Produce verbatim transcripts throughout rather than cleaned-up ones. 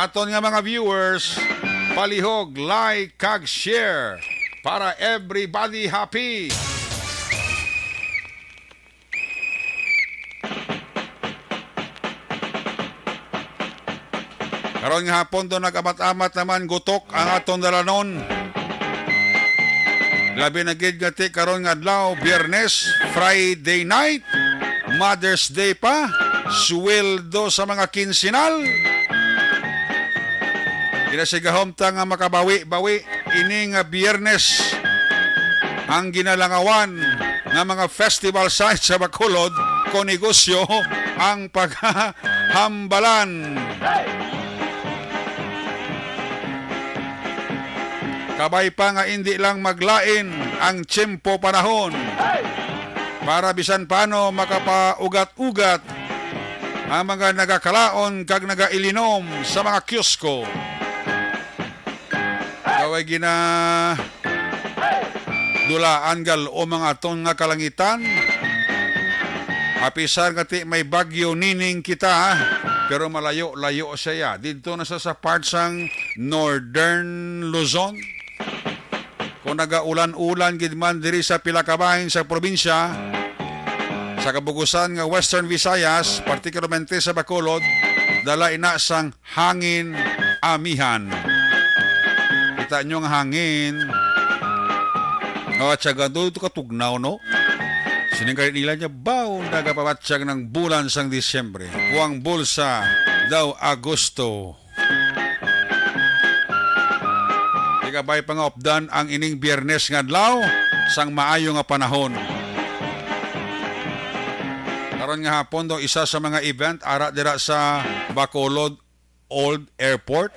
Aton nga mga viewers, palihog, like, kag share para everybody happy. Karon nga hapon do nag-amat-amat naman gutok ang aton dalanon. Labi na gid nga ti karon nga adlaw, Biyernes, Friday night, Mother's Day pa, sweldo sa mga kinsinal. Ginasigahom ta nga makabawi-bawi ini nga Biyernes ang ginalangawan nga mga festival site sa Bacolod kon negosyo ang paghambalan. Kabay pa nga indi lang maglain ang tiyempo panahon para bisan paano makapaugat-ugat ang mga nagakalaon kag nagailinom sa mga kiosko. Kaway gina dulaan gal o mga aton nga kalangitan. Apisar nga ti may bagyo nining kita, pero malayo-layo siya. Didto na sa, sa part sang Northern Luzon. Kung nagaulan-ulan gid man diri sa pila ka bahin sa probinsya, sa kabugusan nga Western Visayas, partikularmente sa Bacolod, dala ina sang hangin amihan. Kita nyo ang hangin. O, at saka doon ito katugnaw, no? Sining kalit nila niya, baw, nagapabatyag ng bulan sang Disyembre. Kuwang bulsa daw Agosto. Ikabay pa nga updan ang ining Biyernes nga adlaw sang maayo nga panahon. Karon nga hapon daw isa sa mga event ara dira sa Bacolod Old Airport.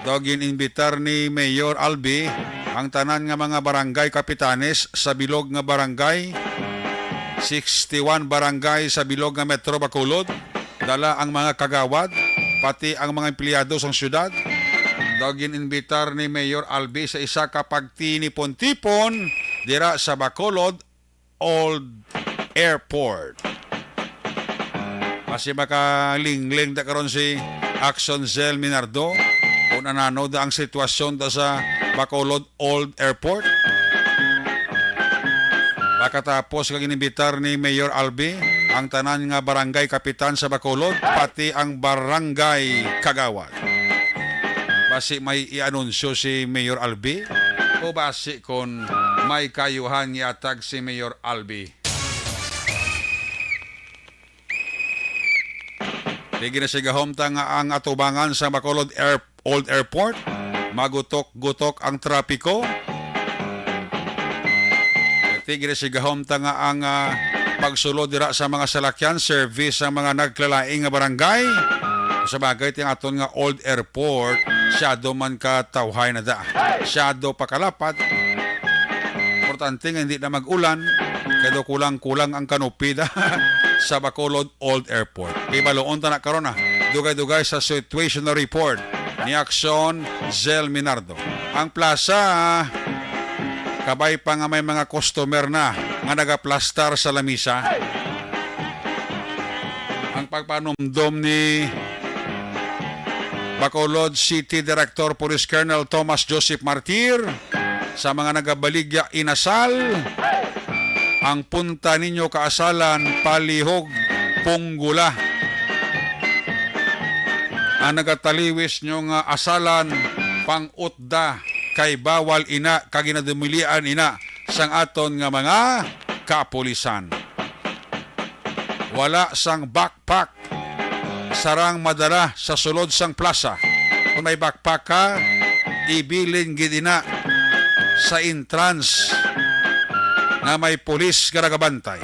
Daw gin-imbitar ni Mayor Albi ang tanan nga mga barangay kapitanes sa bilog nga barangay, sixty-one barangay sa bilog nga Metro Bacolod, dala ang mga kagawad, pati ang mga empleyado sang syudad. Daw gin-imbitar ni Mayor Albi sa isa ka pagtinipon-tipon dira sa Bacolod Old Airport. Basi makalingling ta karon si Axon Zel Minardo kung anano da ang sitwasyon da sa Bacolod Old Airport. Pagkatapos nga inimbitar ni Mayor Albi ang tanan nga barangay kapitan sa Bacolod, pati ang barangay kagawad. Basi may i-anunsyo si Mayor Albi o basi kon may kayuhan nga ihatag si Mayor Albi. Di ginasigahom ta nga ang atubangan sa Bacolod Air-, Old Airport, magutok-gutok ang trapiko. Di ginasigahom ta nga ang, ah, pagsulod dira sa mga salakyan, service sa mga nagkalain nga barangay. Sa bagay, ti ang aton nga Old Airport, siyado man ka tawhay na da. Siyado pa kalapad. Importante nga hindi na mag-ulan, kay daw kulang-kulang ang canopy da sa Bacolod Old Airport. Ibaluon ta na karon, ah. Dugay-dugay sa situational report ni Axon Zel Minardo. Ang plaza, kabay pa nga may mga customer na nga nagaplastar sa lamisa. Ang pagpanumdom ni Bacolod City Director Police Colonel Thomas Joseph Martir sa mga nagabaligya inasal, ang punta ninyo kaasalan, palihog, punggula. Ang nagataliwis nyo nga asalan, pang-utda, kay bawal ina, kag ginadumilian ina sang aton nga mga kapulisan. Wala sang backpack sarang madala sa sulod sang plaza. Kung may backpack ka, ibilin gid ina sa entrance nga may pulis nga nagabantay.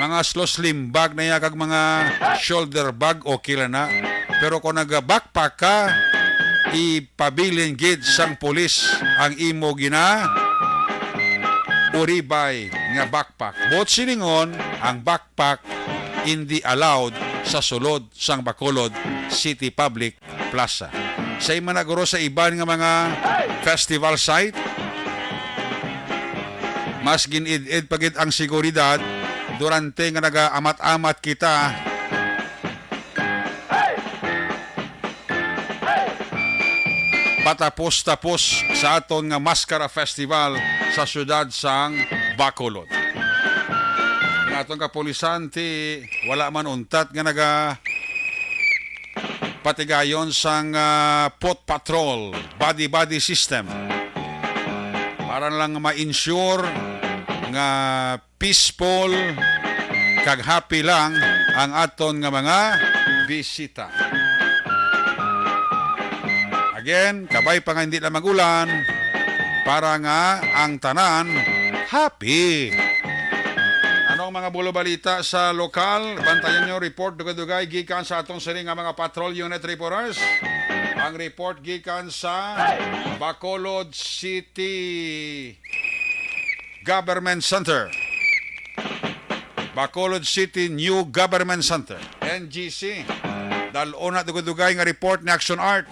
Mga slim bag na iya kag mga shoulder bag, okay lang na. Pero kung naga-backpack ka, ipabilin gid sang pulis ang imo gina uribay nga backpack. Buot silingon, ang backpack hindi allowed sa sulod sang Bacolod City Public Plaza. Sa iman na guro sa iban nga mga festival site, mas gin-id-id pa gid ang seguridad durante nga nagaamat-amat kita. Patapos-tapos sa aton nga Maskara Festival sa siyudad sang Bacolod. Ang aton kapulisan ti wala man untat nga naga patigayon sang, ah, foot patrol, body-body system. Para lang ma-ensure nga peaceful kag happy lang ang aton nga mga bisita. Again, kabay pa nga hindi na mag-ulan para nga ang tanan happy. Ano ang mga bulo balita sa lokal? Bantayan nyo report dugay-dugay gikan sa atong sini nga mga patrol unit reporters. Ang report gikan sa Bacolod City Government Center. Bacolod City New Government Center, N G C. Dal-on na dugay-dugay nga report ni Action Art.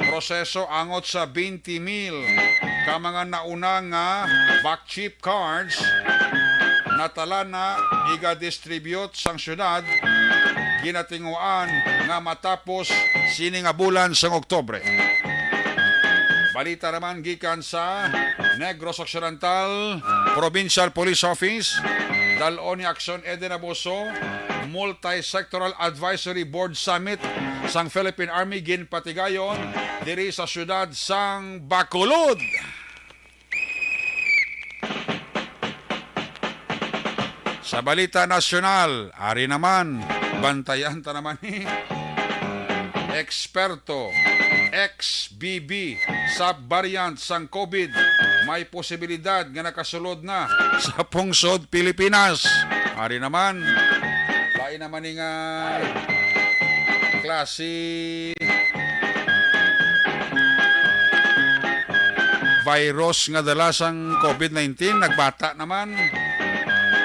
Proseso angot sa twenty mil ka mga nauna nga back chip cards natala na iga-distribute sang syudad, ginatinguan nga matapos sini nga bulan sang Oktubre. Balita naman gikan sa Negros Occidental Provincial Police Office, dal-on ni Aksyon Eden Abuso, Multi-Sectoral Advisory Board Summit sang Philippine Army ginpatigayon diri sa siyudad sang Bacolod. Sa balita nasyonal, ari naman, bantayan ta naman ni eksperto, X B B, subvariant sang COVID, may posibilidad nga nakasulod na sa pungsod Pilipinas. Ari naman, lain naman ni nga klase virus nga dala sang COVID nineteen, nagbata naman.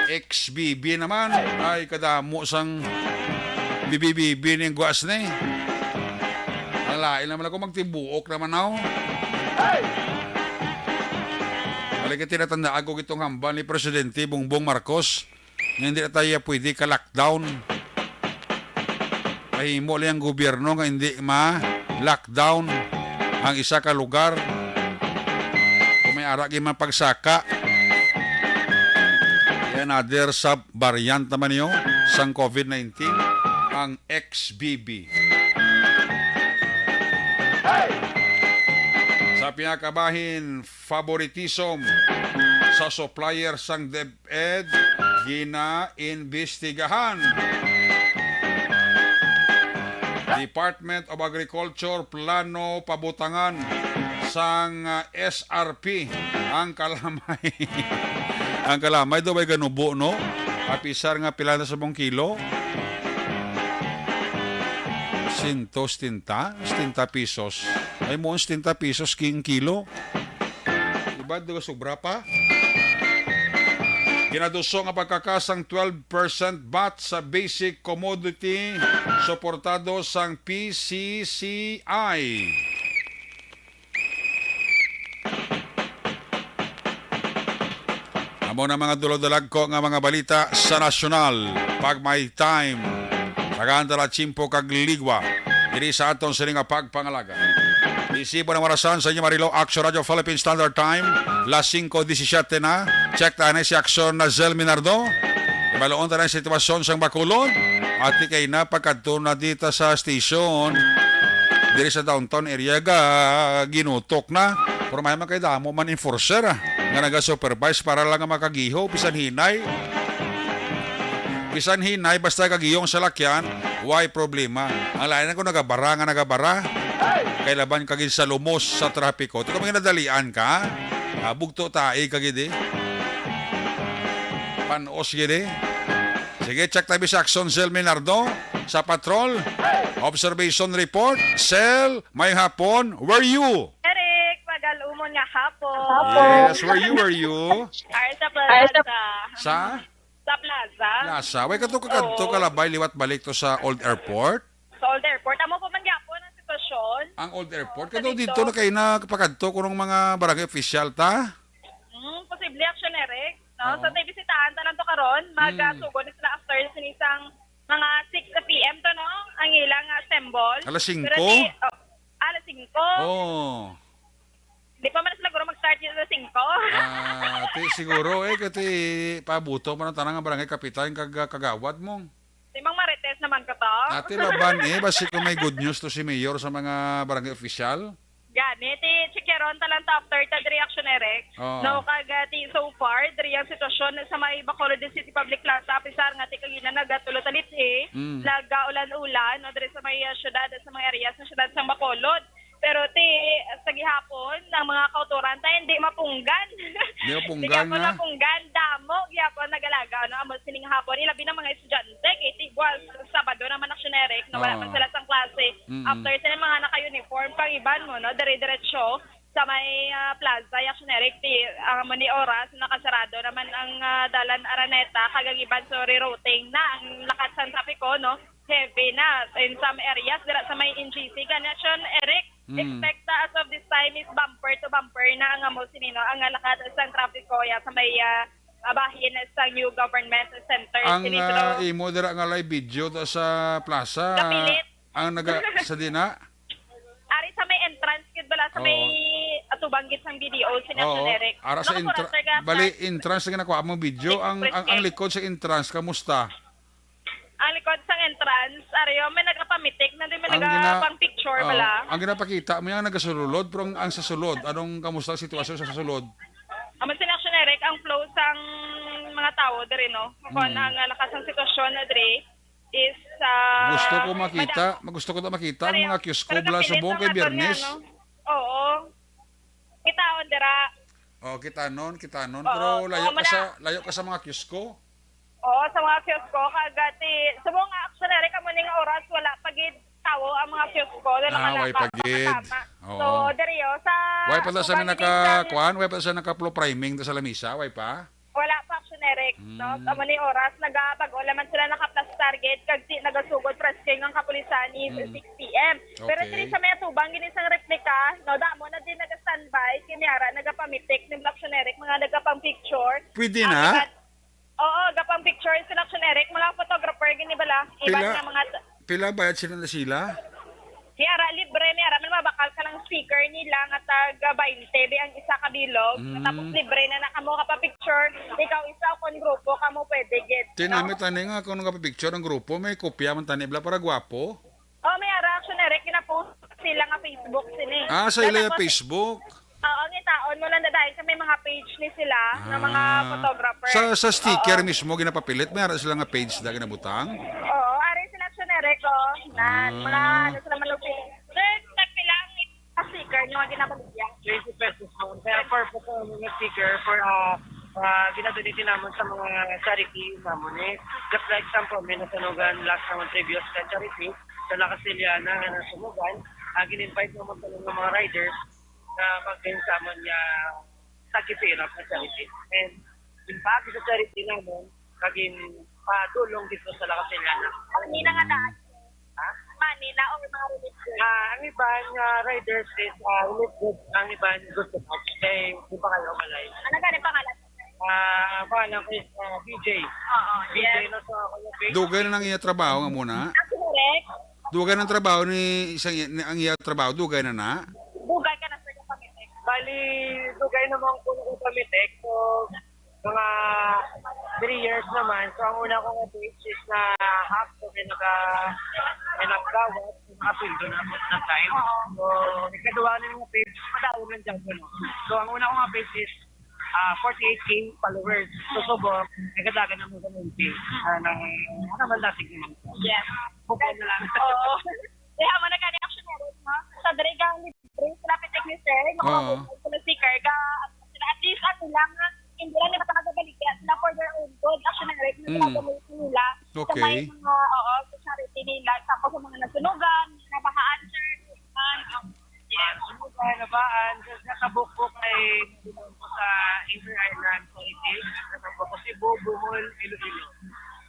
X B B naman. Ay, kadamo sang bibi-bibi ning guas ni. Ang lain naman ako, magtibuok naman ako. Balik ka, tinatandaan ko itong hambal ni Presidente Bongbong Marcos. Nga hindi na tayo pwede ka-lockdown. Mahimo lang ang gobyerno nga hindi ma-lockdown ang isa ka lugar. Kung may ara gyud man pagsaka, another sub-variant naman niyo sang COVID nineteen, ang X B B. Sa pinakabahin, favoritism sa supplier sang DepEd ginaimbestigahan. Department of Agriculture plano pabutangan sang, ah, S R P ang kalamay. Ang kalamay daw may ganubo, no? Apisar nga pila na sa mong kilo? Sento setenta? Setenta pesos. Ay mo, setenta pesos king kilo. Diba, di ba sobra pa? Ginaduso nga pagkakas ang twelve percent vat sa basic commodity suportado sang P C C I. Amo na mga dulog-dalagko nga mga balita sa nasyonal. Pag may time, tagaan ta la tiyempo kag ligwa diri sa aton sini nga pagpangalaga. Resibo ng orasan sa inyo, Marilo, Action Radio Philippine Standard Time, las singko disisiete na. Check tayo na si Action na Zel Minardo. Ibaloon tayo ang sitwasyon sang Bacolod. Ati kay napakadto na dita sa station. Diri sa downtown area ga ginutok na. Pero may man kay damo man enforcer, ah, nga naga-supervise para lang nga makagiho, bisan hinay. Bisan hinay, basta kagiyong salakyan, way problema. Ang lain na kung nagabara nga nagabara, kay laban ka gid sa lumos sa trapiko. Di ko, may nadalian ka, ah, bugto tae ka gid, eh. Panos gid, eh. Sige, check tabi sa Action Cell Minardo sa patrol. Observation report. Cell, may hapon. Where you? Eric, magalumon nga hapon. Yes, where you, where you? Ay, sa Ay, sa plaza. Sa? Sa plaza. Plaza. Way kadto ka kadto Oo. Kalabay, liwat balik to sa old airport? Sa old airport. Amo po man gyapon ang sitwasyon. Ang old airport. Oo, Kadto sa dito dito. na kayo na kapakadto kunong mga barangay official ta? Hmm, posible, Action Eric. No? Oo. So, tay bisitahan ta lang to karon. Mag, Hmm. ah, sugo ni sila after sini sang mga six P M to, no? Ang ilang, ah, assemble. Alas singko? Pero di, oh, alas singko. Oo. Di pa man sila siguro mag-start dito sa singko. Ah, ti siguro, eh, kati paabuto man ang tanang nga barangay kapitan kag, ah, kagawad mo. Si Mang Marites naman ko to. Ati laban, eh, basi kung may good news to si Mayor sa mga barangay official. Gani, ti chikyaron ta lang ta after ta diri, Action Eric. Oo. No, kag, ah, ti, so far, diri ang sitwasyon sa may Bacolod City Public Plaza, apisar nga ti kagina nagatulo talit, eh, Mm. nagaulan-ulan, no, diri sa may, ah, syudad, sa mga areas sa syudad sang Bacolod. Pero ti, sa gihapon, ang mga kautoran ta hindi mapunggan. Hindi mapunggan. Hindi gyapon na mapunggan, damo gyapon nagalaga, ano, amo sining hapon. Ilabi na mga estudyante, kay ti, buwas Sabado naman, Action Eric, no, wala Oo. man sila sang klase. Mm-mm. After sila mga naka-uniform, pang iban mo, no, dire-diretso sa may, ah, plaza, Action Eric, ti, ang amo ni oras, nakasarado naman ang, ah, dalan Araneta, kag ang iban, so, rerouting na ang lakat sang trapiko, no? Heavy na in some areas, dira sa may N G C. Gani, Action Eric, Mm. expect ta as of this time is bumper to bumper na ang amo sini, no, ang lakat sang trapiko ya sa may, ah, bahin sa New Government Center. Ang, Sini, ah, Siro. Imo dira nga live video ta sa plaza, Kapilit. Ang naga-, sa dina? Ari sa may entrance gid bala, sa may Oo. atubang gid sang B D O, sini, Oo. Action Eric. Ara sa Nakakurat, entra-, sir, ka bali, sa entrance nga nakuha mo video. Ang, ang, ang Expressway. Likod sa entrance, kamusta? Ang likod sang entrance, ari, oh, may nagapamitik na, di may Ang gina-, nagapang picture oh, bala. Ang ginapakita mo yan, nagasulod, pero ang, ang sa sulod, anong, kamusta ang sitwasyon sa sulod? Amo sini, Action Eric, ang flow sang mga tao diri, no? Kung Mm. ang, ah, lakas ang sitwasyon na diri is, ah, Gusto ko makita, madamo. Gusto ko ta makita ang Pareho. Mga kiosko Pero bala kapilit subong ang kay aton nga, Biyernes. Ano? Oo. Kitaon dira. Oh, kitanon, kitanon. Oo, Pero layo oo, ka sa, layo ka sa mga kiosko. Oo, sa mga kiosko, kag, ah, ti, subong nga, Action Eric, amo ning oras, wala pa gid tawo ang mga kiosko, dahil Ah, way nakalaka, pa gid. Nakatama. Oo. So, diri, oh, sa Way pa ta sa subang na gid naka, sa kuan, way pa ta sa naka-floor priming ta sa lamisa, way pa? Wala pa, Action Eric, no? Mm. Amo ni oras, nagabag-o naman sila nakaplastar gid, kag ti, nagasugod pressing ang kapulisan ni Mm. six P M. Pero Okay. Diri sa may atubang gid sang replika, no, damo na din naga-standby, kini ara nagapamitik ni Action Eric, mga nagapang-picture. Pwede Ah, na? Iban, oo, gapang-picture sila, Action Eric, mga photographer gini bala. Iban Pila, nga mga t- pila bayad sila na sila? Ni ara libre, ni ara man mabakal ka lang sticker nila nga tag twenty be ang isa ka bilog. Mm. Tapos libre na na kamo ka pa-picture. Ikaw isa o kon grupo kamo pwede gid, no? Tinamit ani nga kung nagapa-picture ang grupo, may kopya man tani bala para gwapo. Oh, may ara, Action Eric, gina-post sila nga Facebook sini. Ah, sa ila Facebook? Oo, ngitaon mo lang dadayon sa may mga page ni sila, nga mga Ah. Photographer. Sa, sa sticker Oo. Mismo, ginapapilit, may ara sila nga page na ginabutang? Oo, ari sila, Action Eric, oh. Na, Ah. Mga, ano sila, malupit. Sir, tagpila ang sticker nyo nga ginabaligya? Twenty pesos po. Kaya for po sa mga sticker, for, ah, ah, ginadonate naman sa mga charity naman eh. Just like example, may nasunugan last naman previous na charity, sa La Castellana nga nasunugan, ang in-invite naman sa mga, mga riders na mag-join sa amon nga tagipirap na charity. And in pagi sa charity naman, kagin padulong dito sa La Castellana. Ang nila nga daan. Ha? Manila or mga relief group? Ah, ang iban nga riders is, ah, relief group, ang iban good to touch. Kay, di pa kayo malay. Ano gani pangalan? Ah, ang pangalan ko is, ah, B J. Oo, B J yes. Na sa ako yung page. Dugay na nang iya trabaho nga muna? Ah, correct. Dugay nang trabaho ni isang ni, ang iya trabaho, dugay na na? Dugay ka na sa pamitik. Bali, dugay naman ko na pamitik. So, mga three years naman. So, ang una ko nga page is na half ko kay naga-, kay nagkawat, nakasweldo na ako that time. So, ikaduha na yung page, madaon lang dyan, ano. So, ang una ko nga page is, ah, forty-eight K followers. So, subong, nagadagan naman sa K. Ah, nang, ano naman, dasig naman. Yes. Bukod na lang. Oo. Kaya mo na gani, Action Eric, no? Sa diri ka, libre sila pitik ni sir, Oo. Makakabukod sila sticker, ga, ano sila, at least, ano lang, hindi lang nila talaga baligya sila for their own good, Action Eric, na Mm. ginagamit nila sa Okay. May mga, oo, sa charity nila, tapos sa mga nasunugan, nabahaan, sir, um, yes. Nasunugan, nabahaan, sa, sa Tabuk po kay sa Inter Island, sa Itis, sa Tabuk, Cebu, Bohol, Iloilo,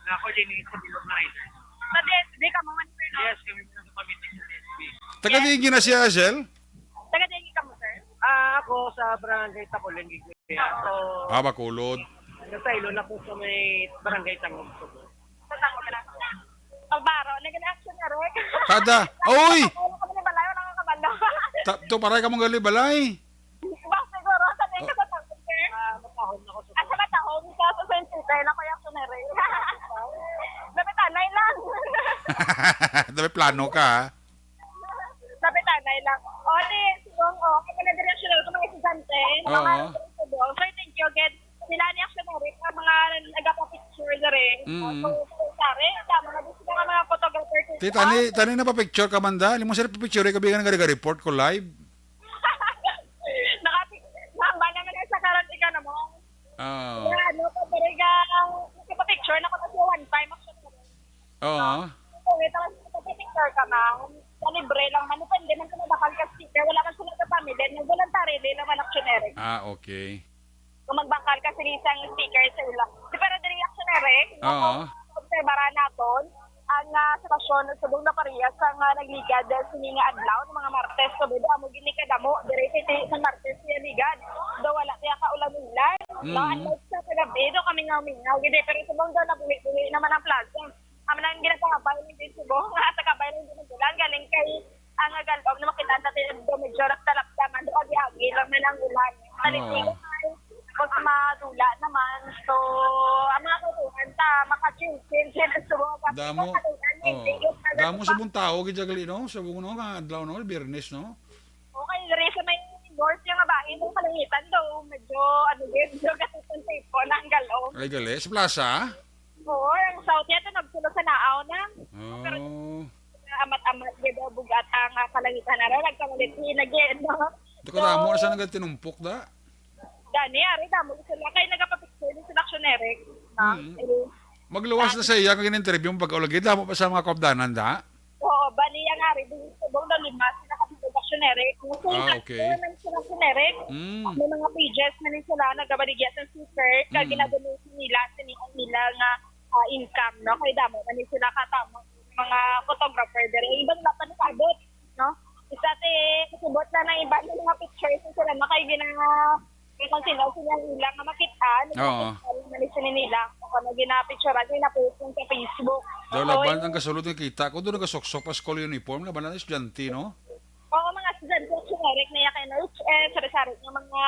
na coordinate sa Bilog na Riders. Sa D S B ka mo man, sir, no? Yes, kami po sa committee sa D S B. Taga Yes. Digi na siya, Sel? Taga Digi ka mo, sir? Ah, ako sa Barangay Takuling, Giguya. So, Ah, Bacolod. Nasa ilo na po sa may Barangay Tangog, Subo. Sa Tangog na. Pagbaro, nag-action na rin. Kada, oy! Wala kami ni Balay, wala ka kabalo. Ta-, to, paray ka mong gali balay. Ba, siguro, sa tingin ko sa tawag, sir? Ah, matahon ako sa Asa matahon ka sa Saint Peter na kaya ako na rin? Napitanay lang. Dapat plano ka, ha? Napitanay lang. O, di, siguro, o, kaya na direksyon ako mga estudyante. Oo. Mga estudyante. Sir, thank you again. Sila ni action na rin, ang mga nagapapicture na rin. Mm. So, sorry, tama na din sila nga mga photographer. Tita, ni, tani na pa picture ka man da? Limo sila pa picture, kabigan nga nag-report ko live. Nakapi-, hamba naman na sa karon, ikaw naman. Oo. Kaya ano, pag talaga, nakapapicture na ko na siya one time, actually. Oo. So, ito, nakapapicture ka, ma'am. Sa libre lang, man, depende man kung mabakal ka sticker. Wala man sila sa family, nag-voluntary, di naman actionary. Ah, okay. Kung magbakal ka sa isang sticker sa ila. Di, pero diri actionary, Oo. Obserbaran naton ang, ah, sitwasyon subong na parehas sa nga nagligad, eh, sini nga adlaw, ng mga Martes, so, bida, amo gini kadamo, diri kay ti-, sa Martes siya ligad. Do wala siya kaulan-ulan. No, Mm. unlike sa kagabi, do kami nga umingaw, gid, eh, pero subong daw nabuhi-buhi naman ang plaza. Amo nang ginapangabay ni din subong, nga sa kabay lang din ang ulan, galing kay ang Agalog na makita natin do medyo lapta-lapta man, do agi-agi lang man ang ulan. Maligo Oo. man, tapos madula naman. So, ang mga kautuhan ta, maka-chill-chill sila sa mga Damo, kapitan, oo. Damo sa buntao, gid, Jagli, no? Sa buong, no, nga adlaw, no? Biyernes, no? Okay, diri sa may north yung babae, yung kalangitan daw, medyo, ano, medyo gatutong tipo ng galong. Ay, gali. Sa plaza? Oo, ang south niya, ito, nagsulod sa naaw na. Pero Oh. amat-amat, gid, bugat ang, ah, kalangitan na rin. Nagkamalit, lagi, no? Ito, kadamo na siya nagatinumpok, da? Gani, ari, damo sila. Kay nagapapicture din sila, action, Eric. No? Mm. Pero Magluwas na sa iya kag in-interview mo pag-ulagi. Damo pa sa mga kaupdanan, da? Oo, bali, ang ari, din subong na lima sila ka action, Eric. Kung Ah, okay. Sila, action, Eric, Mm. may mga pages na rin sila nagabaligya sa sticker, kag Mm. ginadonate nila sa nila nga, ah, income, no? Kay damo na rin sila katamo mga photographer diri. Iban na pa nakabot, no? Isa ti, kasubot na ng iba ng mga pictures na sila na kay gina-, kung sino, sino ang ilang nga makita, Oo. Ano man sila nila. Kung ano ginapicturean, ginapost lang sa Facebook. Daw So, laban yun ang kasulod nga kita ko, doon nagasuksok pa school uniform, laban na estudyante, no? Oo, mga estudyante, generic na yan kay H S, sari-sari nga mga,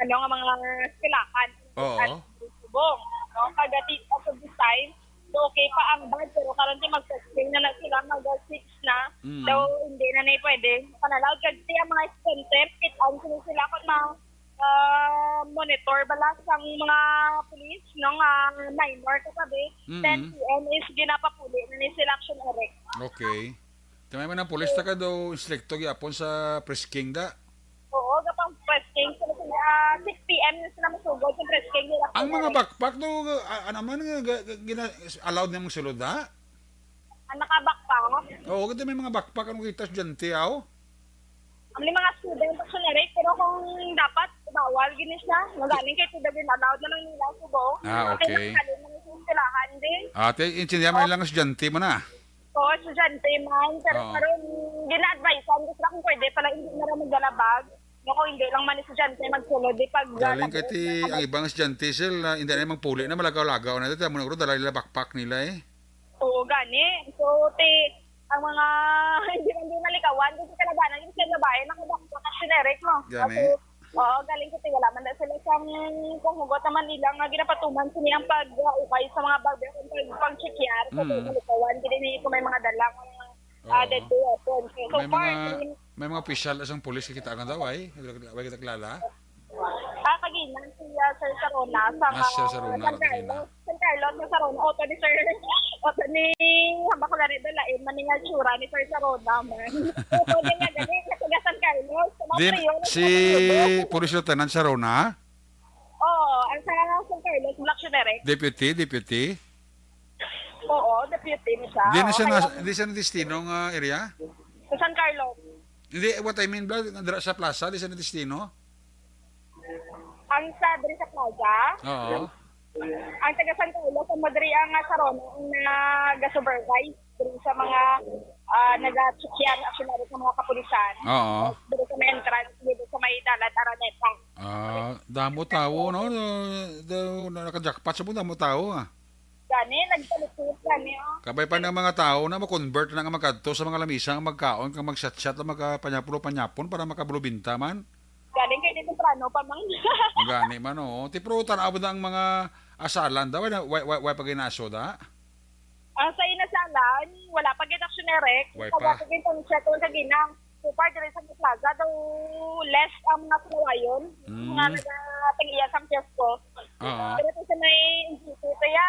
ano, nga mga eskwelahan. Oo. At subong, no? Kagati, as of this time, so okay pa ang bag, pero karon ti mag-testing na na sila, mag six na. Mm. So, hindi na na pwede. Panalaw, kag ti ang mga estudyante, kit-an sila sila kung ma-, ah, monitor bala sang mga police, no, nga minor katabi, Mm. ten P M is ginapapuli na ni sila action, Eric. Okay. Ti may man ang pulis ta ka daw instrikto gyapon sa frisking, da? Oo, gapang frisking sila, sila, ah, six P M na sila masugod sa frisking nila. Ang mga backpack daw, ah, ano man, nga, ga-, ga-, gina-, allowed na mong sulod, da? Ang naka-backpack? Oo, kasi may mga backpack ang kita estudyante, aw. Ang mga student, action, Eric, pero kung dapat, bawal gini siya. Magaling kay T W, allowed na lang nila subong. Ah, okay. Kaya nakakalin na sa eskwelahan din. Ate, intindihan mo lang estudyante mo na. Oo, estudyante man. Pero Oo. Karon, gina-advise, ang gusto kung pwede pala, hindi na lang magdala bag. No, kung hindi lang man estudyante, magsulod, di pag Galing kay ti, ang ibang estudyante, sila, hindi na magpuli na, malagaw-lagaw na. Ito, mo na, dala nila backpack nila, eh. Oo, gani. So, ti, ang mga, hindi man din malikawan, dito sa labanan, yung sa babae, nakabakbakan, generic, no? Gani. Kasi, oo, galing kasi wala man na sila sang, kung hugot naman nila nga ginapatuman sila ang pag-, uh, ukay sa mga bagyo, ang pag-, pag-check yan, kasi Mm. malikawan, hindi ni kung may mga dalang, uh, Oo. deadly weapons. So May far, mga, hindi may mga opisyal sa pulis kita nga daw, ay? Wala kita kilala? Ah, kagina, si, ah, Sir Sarona, sa Ah, Sir Sarona, San kagina. Carlos. San Carlos, Sir Sarona. Oto ni Sir, oto ni, hamba ko gani, dalain man nga tsura ni Sir Sarona, man. Oto ni nga gani, nga taga San Carlos. Sa mga Din, priyo, si nagpapatuloy. Police Lieutenant Sarona? Oo, ang sa San Carlos, Black Shooter, eh. Deputy, deputy? Oo, deputy ni siya. Di na siya Oo, na, kaya di siya na destino nga area? Sa San Carlos. Hindi, what I mean, bla, dira sa plaza, di siya na destino? Ang sa, diri sa plaza? Oo. Ang taga San Carlos, ang madri ang, ah, Sarona, ang nag-supervise diri sa mga, ah, nag-check yan, actually, sa mga kapulisan. Oo. Diri sa may entrance, dito sa may dalan, Araneta. Ah, damo tawo, no? Do, do, nakajackpot sa po, damo tawo, ah. Gani, nagpalusot gani, oh. Kabay pa nga mga tawo na mo-convert na nga magkadto sa mga lamisa nga magkaon kag magchat-chat lang, magpanyapon-panyapon para makabulubinta man. Galing kay di temprano pa, mang. Ang gani man, oo. Ti, pero tan-aw na ang mga asalan daw, wala, wala, wala, wala pa ginaso da? Ah, sa inasalan, wala pa gid action, Eric. Wala pa. Wala pa gid ang chat, wala ka ginang. So far, diri sa may plaza, daw less ang mga sulawayon. Mm. Mga nagatagiya sa kiosko. Oo. Pero ito sa may instituto, ya,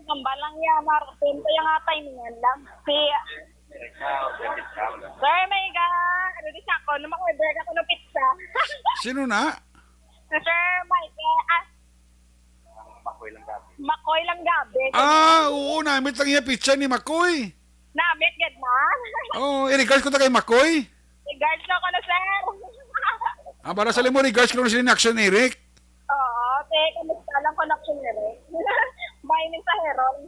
hambal lang ya, marathon pa yung nga timingan lang. Si Sir Mega, ano di sa ako, na ma-order ako ng pizza. Sino na? Si Sir Mega, ah, Makoy lang gabi. Makoy lang gabi. Ah, oo, namit lang iya pizza ni Makoy. Namit gid man. Oo, i-regards ko ta kay Makoy. Regards na ko na, sir. Ah, para sa limo, regards ko na sila ni Action Eric. Oo, te, kamusta lang ko na, Action Eric? May mensahero.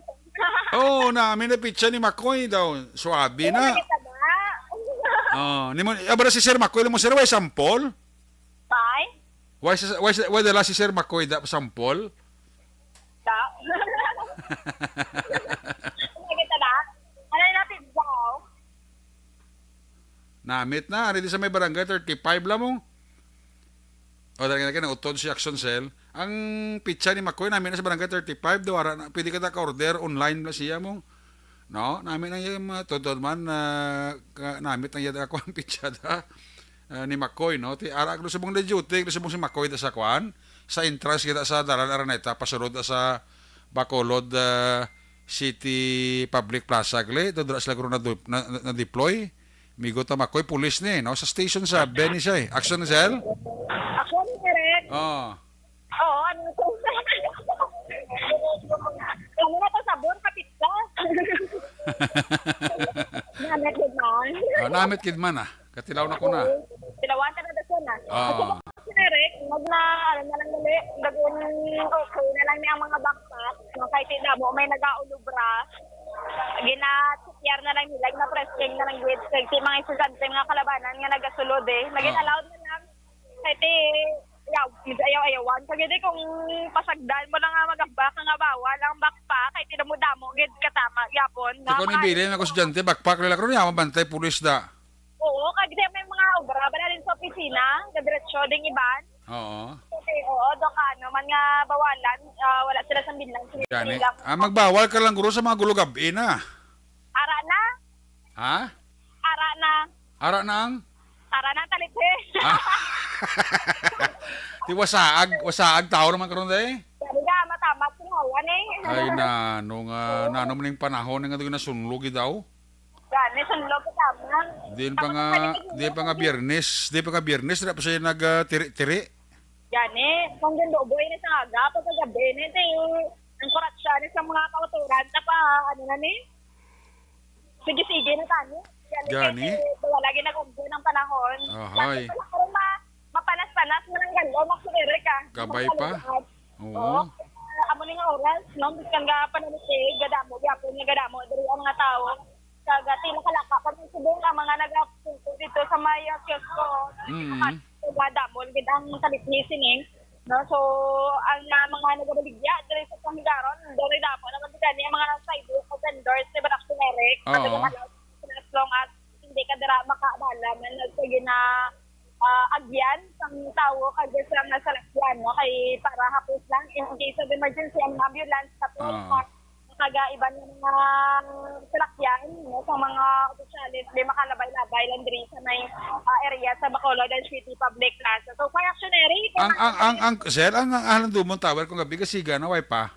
Oo, namit na pizza ni Makoy daw. Suabe na. Kita ba? Oh, nimo, abra si Sir Makoy, mo, sir, way sample? Bye. Why si, why si, why dala si Sir Makoy da sample? Da. Ano kita na? Ano na pizza? Namit na, ari di sa may barangay thirty-five lang mo. O, dali na kay nautod si Action Cell. Ang pizza ni Makoy, namit na sa barangay thirty-five, daw ara na, pwede ka na ka-order online na siya mo. No? Namit na yung mga totoo man, ah, ka-, namit na yung ako ang pizza da, ah, ni Makoy, no? Ti, ara, gusto mong na duty, gusto mong si Makoy da sa kwan? Sa entrance kita sa Dalan Araneta, pasulod sa Bacolod, ah, City Public Plaza, gali, doon sila guro na, na, na, na-deploy. Migo ta Makoy, pulis ni, no? Sa station sa Benny siya, eh. Action, Cell? Action, correct. Oh. Oo, ano to? Ano na to, sabon, kapit ka? Namit gid man. Ah, namit gid man, ah. Katilaw na ko na. Tilawan ka na, dason na. Ah. Ako ba, Sir Eric, mag na, ano na lang gali, dagon, okay na lang ni ang mga backpack. No, kahit di na mo, may nag-aulubra. Gina-check na lang nila, gina-pressing na lang gid. Kay si mga estudyante, mga kalabanan nga nagasulod eh. Naging Ah. allowed na lang. Kay ti, ayaw, ayaw-ayawan. Kag di kung pasagdan mo lang nga magamba ka nga bawal ang backpack, kay ti damo-damo gid katama gyapon. Ti kung mga ibilin ang estudyante, backpack nila karon, yaman bantay pulis da. Oo, kag di may mga obra ba na rin sa opisina, nga diretso ding iban. Oo. Okay, oo, do ka ano man nga bawalan, ah, wala sila sa binlang. Gani. Sila. Ah, magbawal ka lang guro sa mga gulo gab-i na. Ara na. Ha? Ara na. Ara na ang? Ara na, talit, eh. Ah. Di wasaag, wasaag tao naman karon, day? Sabi nga, matamat sa hawan, eh. Ay, nano nga, nano man yung panahon nga doon nasunlog, eh, daw? Gani, sunlog ka tama. Din pa nga, di pa nga Biyernes, di pa nga Biyernes, wala pa siya nag, ah, tiri-tiri. Gani, kung ginduboy na sa aga, pagkagabi, na ito yung ang kuratsa ni sa mga kauturan, tapa, ano na ni? Sige-sige na tani. Gani. Gani. Kay wala lagi nag-ugbo ng panahon. Ahay. Lagi pala karon ma-, mapanas-panas man ang galo, magsumere ka. Kabay pa. Mapalugaad. Oo. Oo. Amo ni nga oras, no? Biskan nga panamitig, gadamo, gyapon nga gadamo, diri ang mga tao. Kag, ah, ti nakalaka pa man subong ang mga nagapungko dito sa may, ah, kiosko. Mm. Kag, ah, damol gid ang kalitni sini, no? So, ang, ah, mga nagabaligya diri sa Pangaron, diri damo naman gani ang mga sidewalk o vendors ni Barak Generic. Oo. Talagang allowed as long as hindi ka dira makaabala man nagkagina, ah, agyan sang tawo kag sa nga salakyan, no? Kay para hapos lang, in case of emergency, ang ambulance, tapos Oo. sa Taga iban nga mga salakyan, no, sa mga opisyales, di makalabay-labay lang diri sa may, ah, area sa Bacolod and City Public Plaza. So, kay Action Eric, ang, ang, ang, ang, sir, ang, ang Alan Dumon Tower kung gabi, kasiga na, way pa?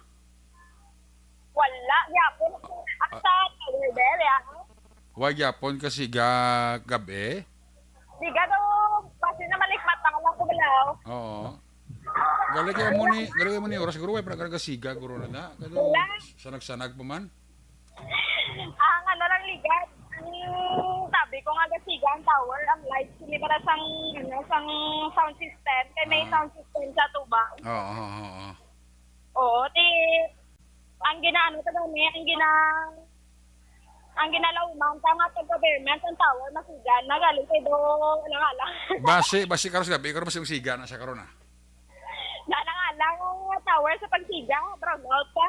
Wala, gyapon. Ang sa tower, Bel, ya. Wa gyapon kasiga gab-i? Di ka daw, basi na malikmata lang ko balaw. Oo. Gali kay mo ni, gali kay mo ni oras, siguro, way pa nagkasiga, guro na na. Kado, Wala. sanag-sanag pa man. Ang ano lang, Ligat, ang sabi ko nga gasiga ang tower, ang lights, hindi para sang, ano, sang sound system, kay may Ah. sound system sa tubang. Oo, oo, oo, oo. Oo, ti, ang ginaano to gani, ang gina-, ang ginalauman, tama, pag government, ang tower, masigan, nagaling kay do, alang-alang. Basi, basi karon sa gabi, karon basi siga na siya karon, ah. Alang-alang ang tower sa pagsiga, brown out pa.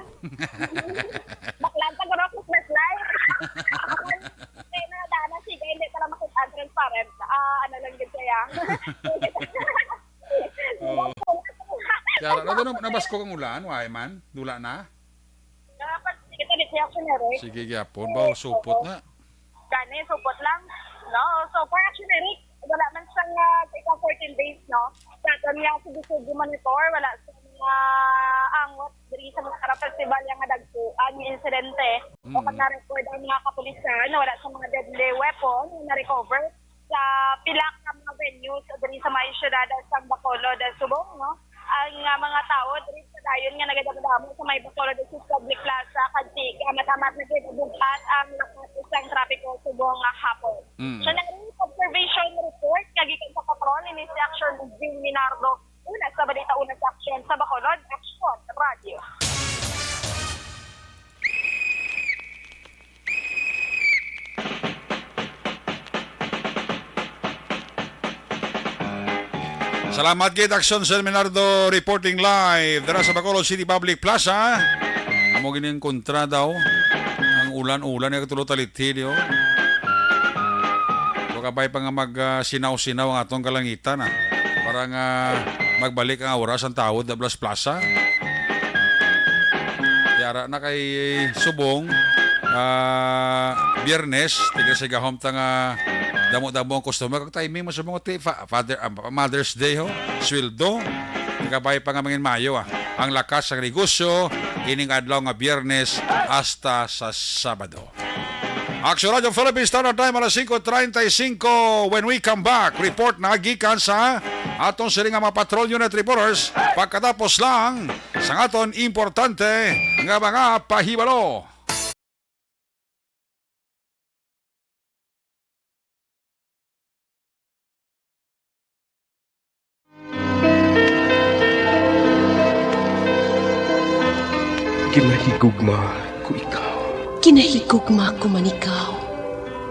Bakla Ang pagkuro Christmas light. Kaya na, daan na, sige, hindi pala makita ang transparent. Ah, ano lang yun kaya? Oo. Kaya, ano, ano, nabaskog ang ulan? Why man? Dula na? Dapat, sige, tali siya, Eric. Sige, gyapon. Ba, supot na. Gani, supot lang. No? So, for action, Eric, wala man sa nga, sa ika fourteen days, no? Sa aton nga, sige, sige, monitor, wala sa mga angot diri sa Muscara Festival nga dagkuan nga insidente. Mm. O kag na-record ang mga kapulisan, wala sa mga deadly weapon nga na-recover sa pila ka mga venues diri sa may siyudad sang Bacolod, Subong, no? Ang, ah, mga tawo diri sa dayon nga nagadamo-damo sa may Bacolod District Public Plaza, kag tiga, matamat na gid bug-at ang lakat sang trapiko subong nga hapon. Mm. Siya na rin observation report nga gikan sa patrol ni si Action Jim Minardo. Una sa balita, una sa aksyon sa Bacolod, Action Radio. Salamat gid, Action Seminardo, reporting live dira sa Bacolod City Public Plaza. Amo gini ang kontra daw. Ang ulan-ulan nga tulo talithi, di, oh. Kabay pa nga mag, ah, sinaw-sinaw ang atong kalangitan, ah. Para nga magbalik ang oras ang tawod na Blas Plaza. Yara na kay Subong, ah, Biyernes, tiga sa gahom ta nga damo-damo ang customer. Kag timing mo, Subong, ti fa-, Father, ah, Mother's Day, ho, sweldo. Kabay pa nga mangin Mayo, ah. Ang lakas sa negosyo, ining adlaw nga Biyernes hasta sa Sabado. Action Radio Philippines, Standard Time, alas singko treinta y cinco. When we come back, report na gikan sa aton sini nga mga patrol unit reporters pagkatapos lang sa aton importante nga mga pahibalo. Ginahigugma ko ikaw. Ginahigugma ko man ikaw.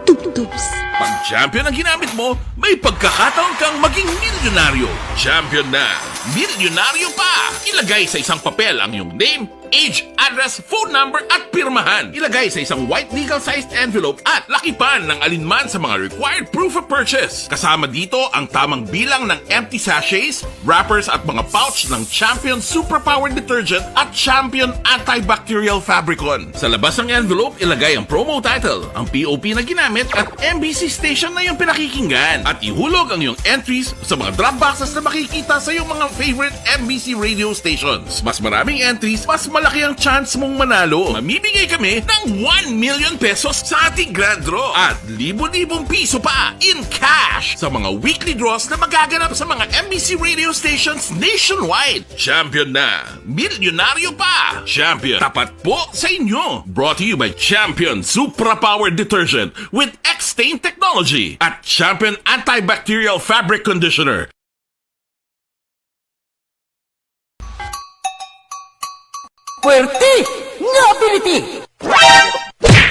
Tubtubs. Pag champion ang ginamit mo, may pagkakataon kang maging milyonaryo. Champion na, milyonaryo pa! Ilagay sa isang papel ang iyong name, age, address, phone number, at pirmahan. Ilagay sa isang white legal-sized envelope at lakipan ng alinman sa mga required proof of purchase. Kasama dito ang tamang bilang ng empty sachets, wrappers, at mga pouch ng Champion Superpower Detergent at Champion Antibacterial Fabricon. Sa labas ng envelope, ilagay ang promo title, ang P O P na ginamit, at M B C station na iyong pinakikinggan. At ihulog ang iyong entries sa mga drop boxes na makikita sa iyong mga favorite M B C radio stations. Mas maraming entries, mas malaki ang chance mong manalo. Mamimigay kami ng one million pesos sa ating grand draw at libo-libong piso pa in cash sa mga weekly draws na magaganap sa mga M B C radio stations nationwide. Champion na! Milyonaryo pa! Champion, tapat po sa inyo! Brought to you by Champion Supra Power Detergent with X-Stain Technology at Champion Antibacterial Fabric Conditioner. Puwerte nga ability!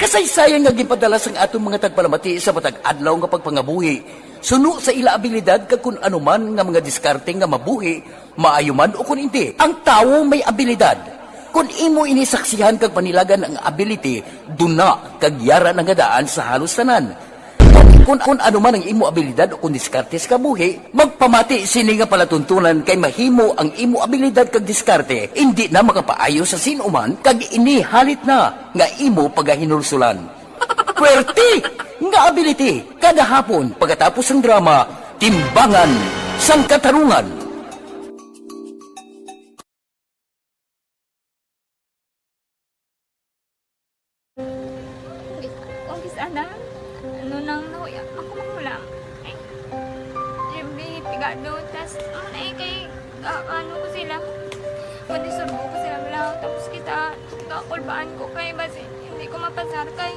Kasaysayan nga ginpadala sang aton mga tagpalamati sa matag adlaw nga pagpangabuhi, suno sa ila abilidad kag kun ano man nga mga diskarte nga mabuhi, maayo man ukon indi. Ang tawo may abilidad. Kon imo ini saksihan kag panilagan ang ability, duna kag yara na nga daan sa halos tanan. Kon, kon ano man ang imo abilidad o kon diskarte sa kabuhi, magpamati sini nga palatuntunan kay mahimo ang imo abilidad kag diskarte indi na makapaayo sa sin-o man kag ini halit na nga imo pagahinulsulan. Puwerte nga ability kada hapon pagkatapos sang drama, Timbangan sang Katarungan. Kung kis-, ana, ano nang nahuya, ako mangulang. Ay, Jimmy, pigado, tas, ano na eh, kay, ah, ano ko sila, madisurbo ko sila, wala, tapos kita, kakulbaan ko kay, basi, hindi ko mapasar kay.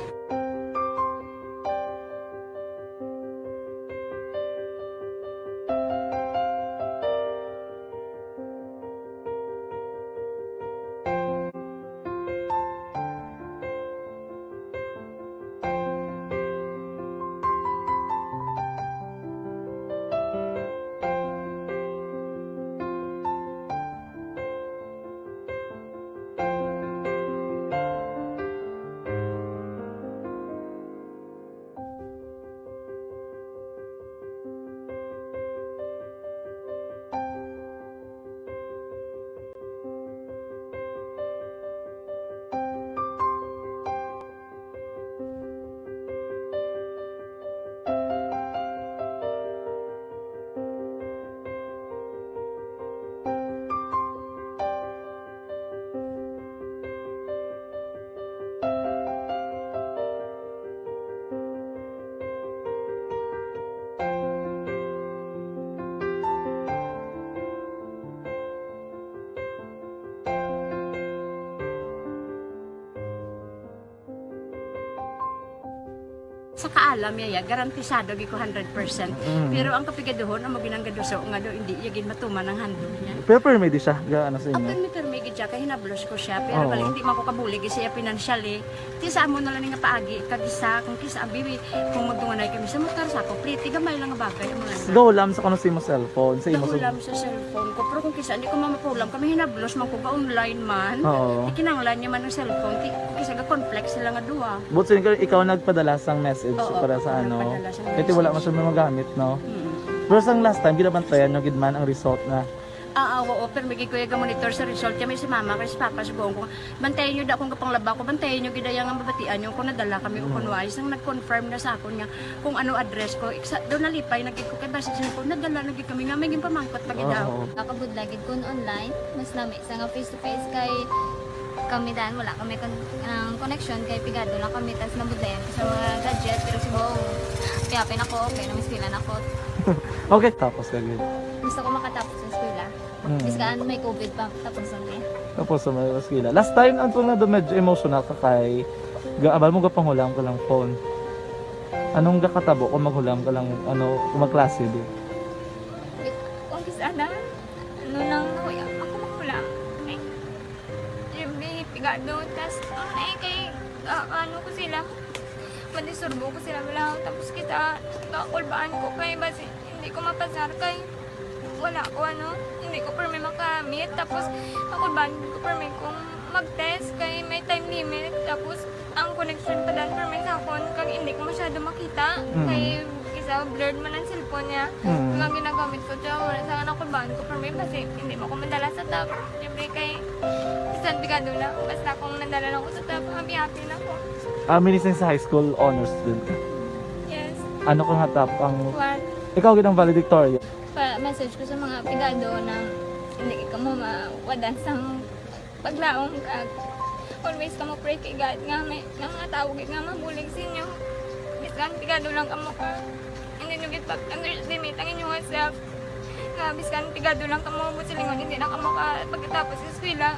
Sa kaalam niya, ya, garantisado gid ko hundred percent. Mm. Pero ang kapigaduhon, amo ginang gaduso nga do, hindi iya gid matuman ang handle niya. Pero permi di siya, ga, ano sa inyo? Permi, permi gid siya, kay hinablos ko siya. Pero Oo. balik, hindi man ko kabulig siya financially. Ti sa amo na lang nga paagi, kag isa, kung kisa, abi, kung magdunganay kami sa motor, sa ako, pliti, gamay lang nga bagay, amo lang. Gahulam sa kuno sa imo cellphone, sa imo sa Gahulam sa cellphone ko, pero kung kisa, hindi ko mamapulam, kami hinablos man ko, ga-online man. Oo. Ikinanglan niya man ang cellphone, ti, kung kisa, ga-conflict sila nga duha. But so, ikaw, ikaw nagpadala sang message Oo, para sa ako ano? nagpadala sang Kaya ti wala man message. siya may magamit, no? Mm. Pero sang last time, ginabantayan nyo gid man ang result na Ah, ah, oo, pero may gid ko iya ga-monitor sa result. Kaya may si mama, kay si papa, suguon ko, bantayan nyo da akong gapanglaba ko, bantayan nyo gid ang mabatian nyo kung nadala kami o kung Mm. wala. Isang nag-confirm na sa akon nga kung ano address ko. Iksa, daw nalipay na gid ko, kay basi siya ko, nadala na gid kami nga, may ginpamangkot pa gid Oo. ako. Nakabudlay gid kun online, mas lami sa nga face to face kay kami dan, wala kami kon-, ang connection kay pigado lang kami, tas nabudlayan ko sa mga gadget, pero siguro, happy-happy na ko, okay na, may eskwela na ko. Okay, tapos ka gid. Gusto ko makatapos sa eskwela. Mm. Bisan may covid pa, tapos ang day. Tapos sa mga eskwela. Last time, ang tunga do medyo emotional ka kay gaabal mo gapanghulam ka lang phone. Anong gakatabo kung maghulam ka lang, ano, kung magklase di? Kung kis-a na, ano nang nahuya, ako maghulam. Ay, yung may pigado, tas, ang ay kay, ah, ano ko sila, madisturbo ko sila, wala. Tapos kita, kakulbaan ko kay basi, hindi ko mapasar kay wala ko, ano, hindi ko permi makamit. Tapos, kakulbaan ko permi kung mag-test kay may time limit. Tapos, ang connection pa dan permi sa akon, kag hindi ko masyado makita. Mm. Kay isa, blurred man ang cellphone niya. Mm. Ang ginagamit ko siya, wala sa nakulbaan ko permi, basi hindi mo ko madala sa top. Siyempre kay, bisan pigado lang, basta kung nadala lang ko sa top, happy-happy na ko. Ah, minising sa high school, honor student ka? Yes. Ano ka nga top ang One. Ikaw gid ang valedictorian? Pa-message ko sa mga pigado na hindi ka mo mawadan sang paglaom, kag always ka mo pray kay God nga may, nga mga tawo gid nga mabulig sa inyo. Bisan pigado lang kamo ka, hindi nyo gid pag-underestimate ang inyong self. Nga bisan pigado lang kamo, buot silingon, hindi na kamo ka pagkatapos sa eskwela.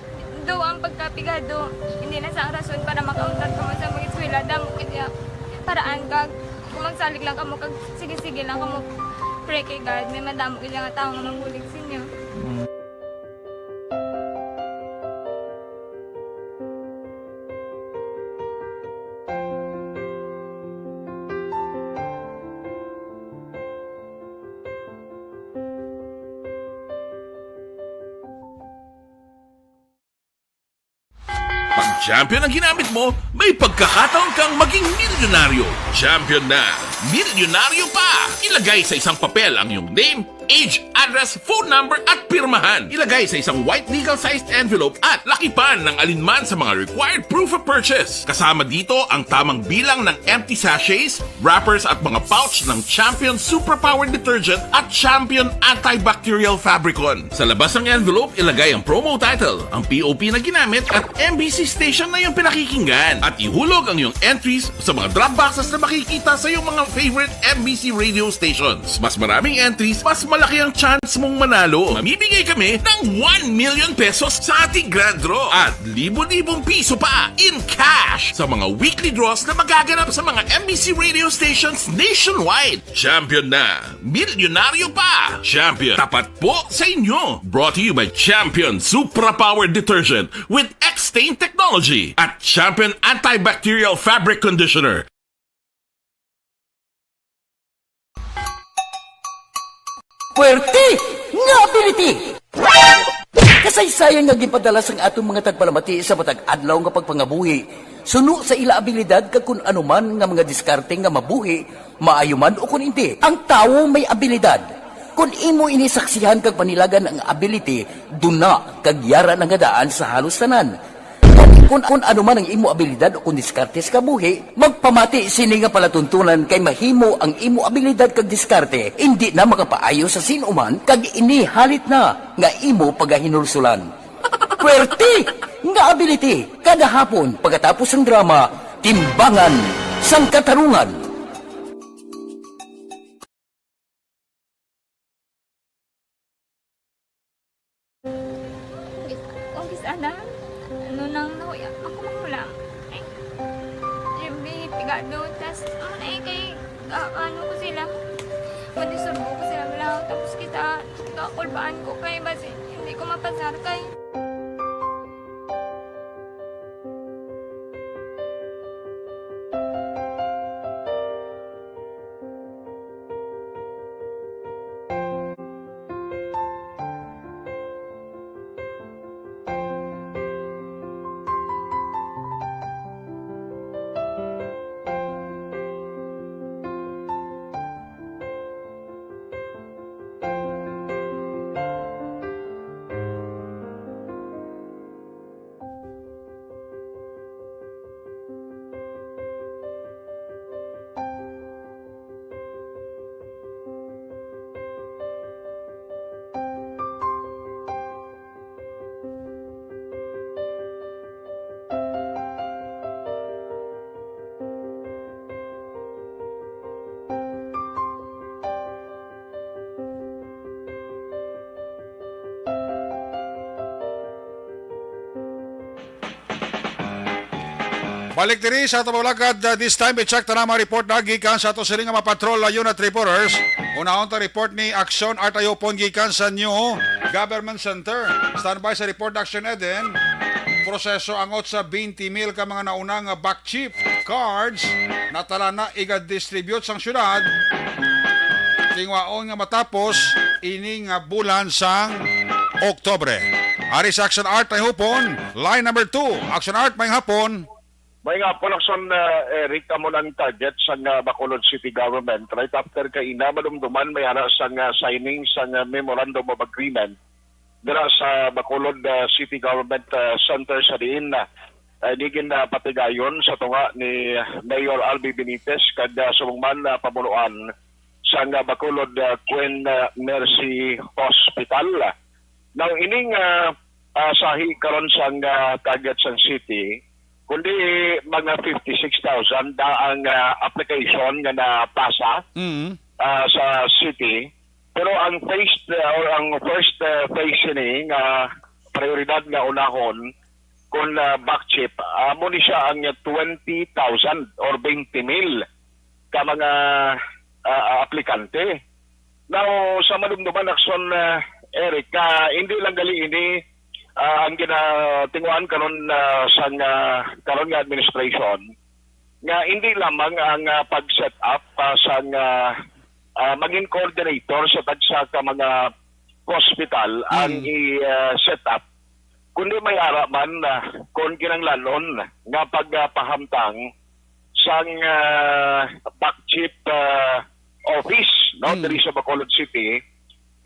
Do ang pagkapigado, hindi na sa rason para makauntat kamo sa mag-eskwela. Damo gid ya paraan, kag kung magsalig lang kamo, kag sige-sige lang kamo pray kay God, may madamo gid nga tawo nga mabulig sa inyo. Mm. Pag champion ang ginamit mo, may pagkakataon kang maging milyonaryo. Champion na, milyonaryo pa! Ilagay sa isang papel ang iyong name, age, address, phone number, at pirmahan. Ilagay sa isang white legal-sized envelope at lakipan ng alinman sa mga required proof of purchase. Kasama dito ang tamang bilang ng empty sachets, wrappers, at mga pouch ng Champion Superpower Detergent at Champion Antibacterial Fabricon. Sa labas ng envelope, ilagay ang promo title, ang P O P na ginamit, at M B C station na iyong pinakikinggan. At ihulog ang iyong entries sa mga drop boxes na makikita sa iyong mga favorite M B C radio stations. Mas maraming entries, mas malaki ang chance mong manalo. Mamimigay kami ng one million pesos sa ating grand draw at libo-libong piso pa in cash sa mga weekly draws na magaganap sa mga M B C radio stations nationwide. Champion na! Milyonaryo pa! Champion, tapat po sa inyo! Brought to you by Champion Supra Power Detergent with X-Stain Technology at Champion Antibacterial Fabric Conditioner. Puwerte nga ability! Kasaysayan nga ginpadala sang aton mga tagpalamati sa matag adlaw nga pagpangabuhi, suno sa ila abilidad kag kun ano man nga mga diskarte nga mabuhi, maayo man o kun indi, ang tawo may abilidad. Kun imo ini saksihan kag panilagan ang ability, duna kag yara na nga daan sa halos tanan. Kun, kun ano man ang imo abilidad o kun diskarte sa kabuhi, magpamati sini nga palatuntunan kay mahimo ang imo abilidad kag diskarte indi na makapaayo sa sin-o man kag ini halit na nga imo pagahinulsulan. Puwerte nga ability kada hapon pagkatapos sang drama, Timbangan sang Katarungan. Kung kis-a na, ano nang nahuya, ako man ko lang. Ay, Jimmy, Gado, tas, ano na eh, kay, ah, ano ko sila, manisurbo ko sila lang. Tapos kita, kakulbaan ko kay basi, hindi ko mapasar kay. Balik diri sa ato mga lagad, uh, this time i-check ta na mga report na gikan sa ato sini nga mga patrol, uh, unit reporters. Unahon ta report ni Action Art Ayupon gikan sa New Government Center. Standby sa report, Action Eden. Proseso angot sa twenty mil ka mga nauna nga back chip cards natala na iga-distribute sang syudad. Tingwaon nga matapos ini nga bulan sang Oktobre. Ari sa Action Art, may hupon. Line number two. Action Art, may hapon. May nga hapon, Action, uh, Eric, amo ang target sang uh, Bacolod City Government. Right after kaina, madumduman may ara sang uh, signing sang uh, Memorandum of Agreement dira sa Bacolod uh, City Government uh, Center sa diin uh, uh, ini gin uh, patigayon sa tunga ni Mayor Albi Benitez kag uh, subong man uh, pamunuan sang uh, Bacolod uh, Queen uh, Mercy Hospital. Now, ining uh, uh, sahi karon sang uh, target sang city, kundi mga fifty-six thousand da ang uh, application nga napasa Mm. uh, sa city. Pero ang phase uh, or ang first uh, phase ini nga prioridad nga unahon kun uh, back chip, amo ni siya ang twenty thousand or twenty mil ka mga uh, aplikante. Now, sa madumduman, Action uh, Eric, uh, hindi lang gali ini uh, ang ginatinguan karon uh, sang uh, karon nga administration nga hindi lamang ang uh, pag-set up uh, sang uh, uh, maging coordinator sa tagsa ka mga hospital ang i-set up, kundi may ara man uh, kon kinahanglanon nga pagpahamtang sang uh, back chip uh, office no diri sa Bacolod City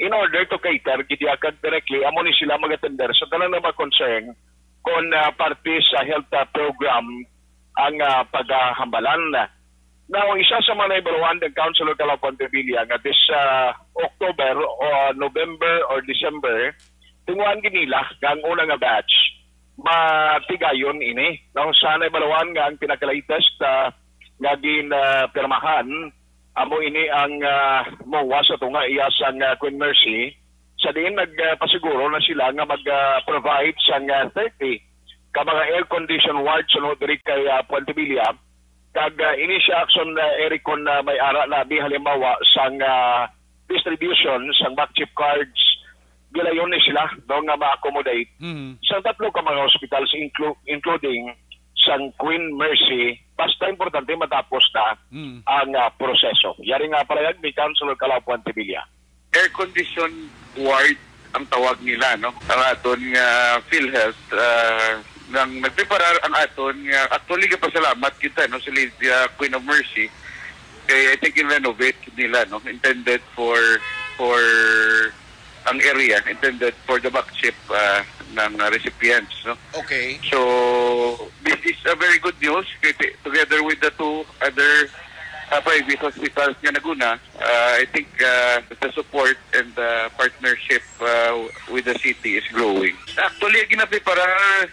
in order to cater gid kag directly amo ni sila magatender sa tanan nga mga concern kon uh, parte sa health uh, program ang uh, paghambalan. Now, isa sa mga naibaluhan ng Councilor Calao Pontevilla nga this uh, October o November or December, tunguhan gid nila nga ang una nga batch matigayon ini. Now, sa naibaluhan nga ang pinaka-latest uh, nga ginpirmahan amo ini ang uh, MOA sa tunga iya sang uh, Queen Mercy sa diin nagpasiguro na sila nga mag-provide sang ah, thirty ka mga air-conditioned ward suno diri kay ah, Puente Villa. Kag ah, ini siya, Action, ah, Eric, kon ah, may ara na abi halimbawa sang ah, distribution sang back chip cards, gilayon ni sila daw nga ma-accommodate Mhm. sang tatlo ka mga hospitals inclu- including sang Queen Mercy. Basta importante matapos na Mhm. ang ah, proseso. Yari nga palayag ni Councilor Calao Puente Villa. Air-conditioned ward ang tawag nila, no? Ang aton nga PhilHealth ah, nang nagpreparar ang aton nga actually gapasalamat kita, no, sa Lady ah, Queen of Mercy kay I think in-renovate nila, no, intended for for ang area intended for the back chip ah, ng ah, recipients, no. Okay. So this is a very good news kay ti- together with the two other ah, private hospitals nga naguna, ah, I think ah, the support and the partnership ah, with the city is growing. Actually, ginapreparar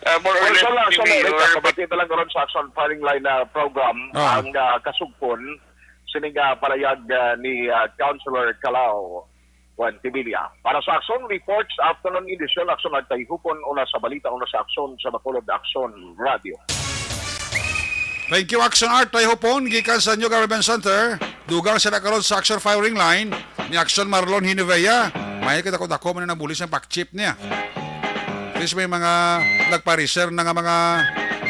ah, more or Well, less sa lang, ni sa lang, Mayor. Rita, kabati na lang karon sa Action Firing Line ah, Program Ah. ang ah, kasugpon sini nga palayag ah, ni ah, Councilor Calao Juan Tibilla. Para sa Action Reports, afternoon edition, Action Nagtayhupon, una sa balita, una sa aksyon sa Bacolod Action Radio. Thank you, Action Art Tayhupon, gikan sa New Government Center. Dugang sila karon sa Action Firing Line ni Action Marlon Hinivea. May kita ko dako man na bulis ang back chip niya. Please, may mga nagpa-refer na nga mga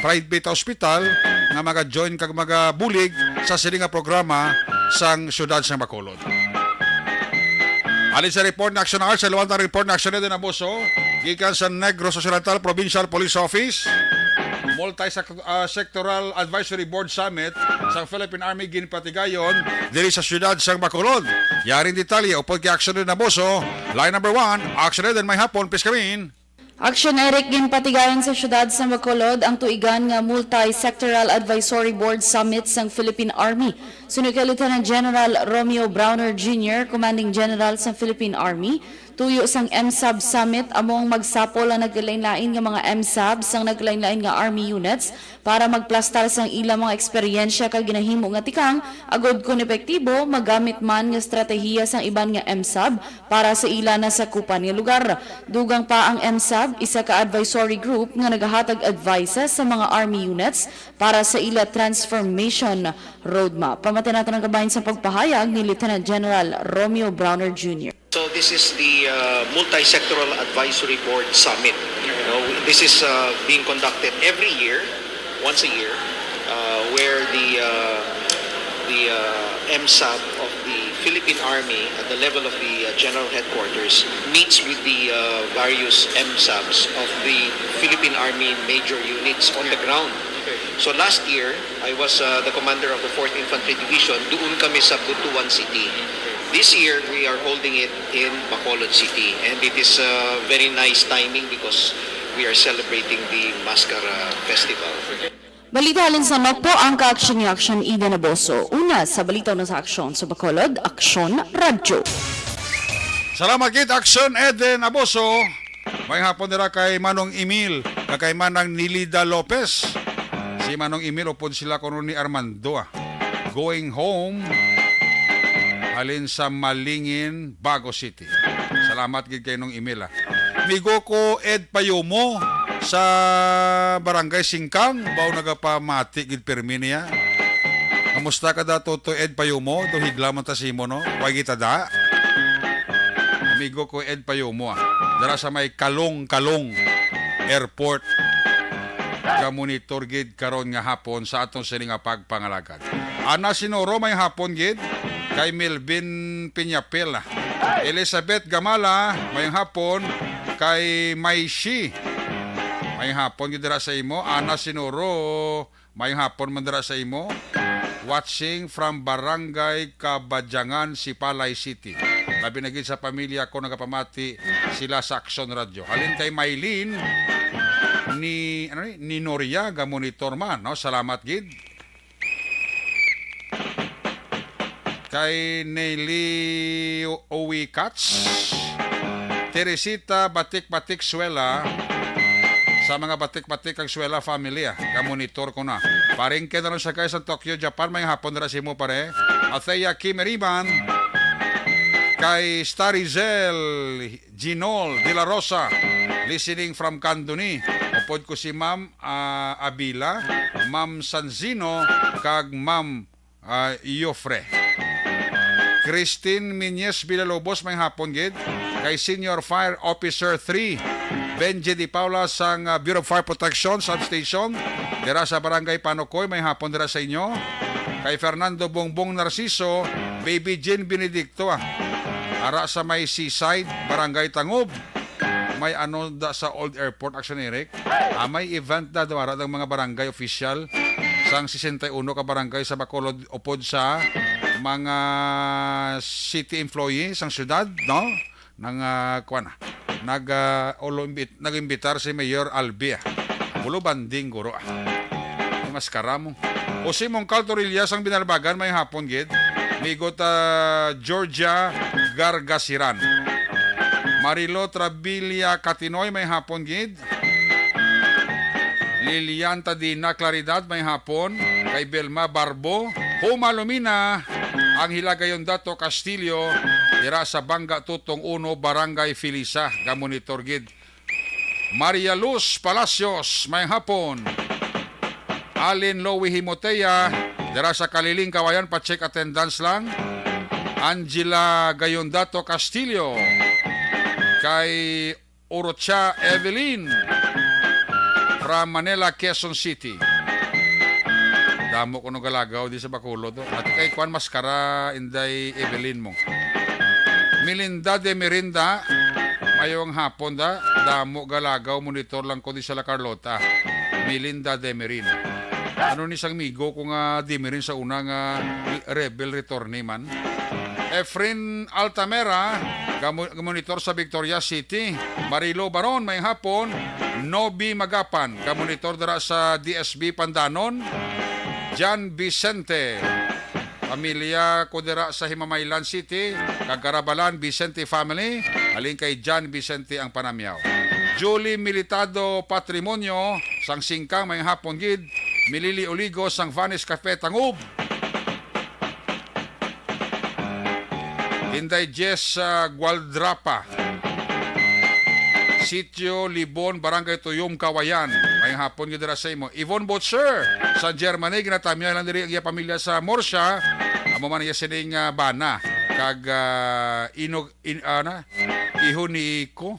private hospital nga mga join kag mga bulig sa sini nga programa sang siyudad sang Bacolod. Alin sa report na Action Art, sa luwang report na Action Eden Abuso, gikan sa Negros Occidental Provincial Police Office, multi-sectoral Advisory Board Summit sang Philippine Army ginpatigayon diri sa siyudad sang Bacolod. Yaring detalye upod kay Action Eden Abuso, line number one, Action Eden, may hapon, please come in. Action Eric, ginpatigayon sa siyudad sa Bacolod ang tuigan nga Multi-Sectoral Advisory Board Summit sang Philippine Army. Suno kay Lieutenant General Romeo Browner Junior, Commanding General sang Philippine Army, tuyo sang M sab Summit amo ang magsapol ang nagkalain-lain nga mga M sab sang nagkalain-lain nga Army units para magplastar sang ila mga eksperyensya kag ginahimo nga tikang, agod kon epektibo, magamit man nga estratehiya sang iban nga M sab para sa ila nasakupan nga lugar. Dugang pa ang M sab, isa ka advisory group nga nagahatag advices sa mga Army units para sa ila transformation roadmap. Pamati nato ang kabahin sa pagpahayag ni Lieutenant General Romeo Browner Junior. So this is the uh, Multi-Sectoral Advisory Board Summit. You know, this is uh, being conducted every year, once a year, uh, where the uh, the uh, M sab of the Philippine Army at the level of the uh, General Headquarters meets with the uh, various M sabs of the Philippine Army major units on the ground. So last year, I was uh, the commander of the fourth Infantry Division. Doon kami sa Butuan City. This year, we are holding it in Bacolod City, and it is uh, very nice timing because we are celebrating the Mascara Festival. Balita halin sa Nokpo, ang ka-action ni Action Eden Aboso. Una sa balita, una sa aksyon sa Bacolod, Aksyon Radyo. Salamat gid, Action Eden Aboso. May hapon dira kay Manong Emil, kag kay Manang Nilida Lopez. Si Manong Emil upod sila kuno ni Armando, ah. Going home, halin sa Malingin, Bago City. Salamat gid kay Nong Emil, ah. Amigo ko Ed Payumo sa Barangay Singkang, baw nagapamati gid pirmi niya. Kamusta ka da, Toto Ed Payumo? Do higla man ta simo, no? Way kita da. Amigo ko Ed Payumo, ah. Dara sa may Kalong Kalong Airport. Ga-monitor gid karon nga hapon sa aton sini nga pagpangalagad. Ana Sinoro, may hapon gid kay Melvin Piñapel. Elizabeth Gamala, may hapon kay Maishi. May hapon gid dira sa imo. Ana Sinoro, may hapon man dira sa imo. Watching from Barangay Kabadyangan, Sipalay City. Labi na gid sa pamilya ko nagapamati sila sa Aksyon Radyo. Halin kay Maylin ni, ano ni, ni Noria, ga-monitor man, no? Salamat gid. Kay Nelly Uwikats, Teresita Batik-Batik Suela, sa mga Batik-Batik kag Suela family, ah. Ga-monitor ko na. Paringke na lang siya kay sa Tokyo, Japan. May hapon dira sa imo, pare. Athea Kimeriman, kay Starizel Ginol de la Rosa, listening from Candoni. Upod ko si Ma'am, ah, Abila, Ma'am Sanzino, kag Ma'am, ah, Iofre. Christine Minyes Villalobos, may hapon gid. Kay Senior Fire Officer three, Benji Di Paula sang, ah, Bureau of Fire Protection Substation, dira sa Barangay Panukoy, may hapon dira sa inyo. Kay Fernando Bongbong Narciso, Baby Jean Benedicto, ah. Ara sa may Seaside, Barangay Tangob. May ano da sa Old Airport, Action Eric? Ah, may event da, duwara ang mga barangay official sang sesenta y uno ka barangay sa Bacolod upod sa mga city employee sang syudad, no? Nang, ah, kuwan, nag, ah, ulo imbit-, nag-imbitar si Mayor Albi, ah. Bulo banding, guro, ah. May maskara mo. O si Mong Carl Torilla sang Binalbagan, may hapon gid. Migot, ah, Georgia Gargasiran. Marilo Trabilia Katinoy, may hapon gid. Lilian Tadina Claridad, may hapon. Kay Belma Barbo, Huma Lumina, ang Hilagayon Dato Castillo, dira sa Bangga Tutong uno, Barangay Felisa, ga-monitor gid. Maria Luz Palacios, may hapon. Alin Lowi Himotea, dira sa Kaliling, Kawayan, pa-check attendance lang. Angela Gayondato Castillo, kay Urocha Evelyn from Manila, Quezon City. Damo kuno galagaw di sa Bacolod, oh. Ati kay kuan, maskara, Inday Evelyn mo. Melinda de Merinda, mayong hapon da. Damo galagaw, monitor lang ko di sa La Carlota. Melinda de Merin. Ano ni sang migo ko nga de Merin sa una nga rebel return ni man? Efren Altamera, gamu-, monitor sa Victoria City. Marilo Baron, may hapon. Nobi Magapan, gamonitor dira sa D S B Pandanon. Jan Vicente, pamilya ko dira sa Himamaylan City, kag Karabalan, Vicente family, halin kay Jan Vicente ang panamyaw. Julie Militado Patrimonio, sang Singkang, may hapon gid. Milili Oligo, sang Vanes Cafe, Tangub. Inday Jess, ah, Gualdrapa. Sitio Libon, Barangay Tuyom, Kawayan. Mayong hapon gid dira sa imo. Yvonne Butcher, sa Germany, ginatamya lang diri ang iya pamilya sa Murcia. Amo man iya sining, ah, bana. Kag, ah, inog, in, ana, iho ni Iko.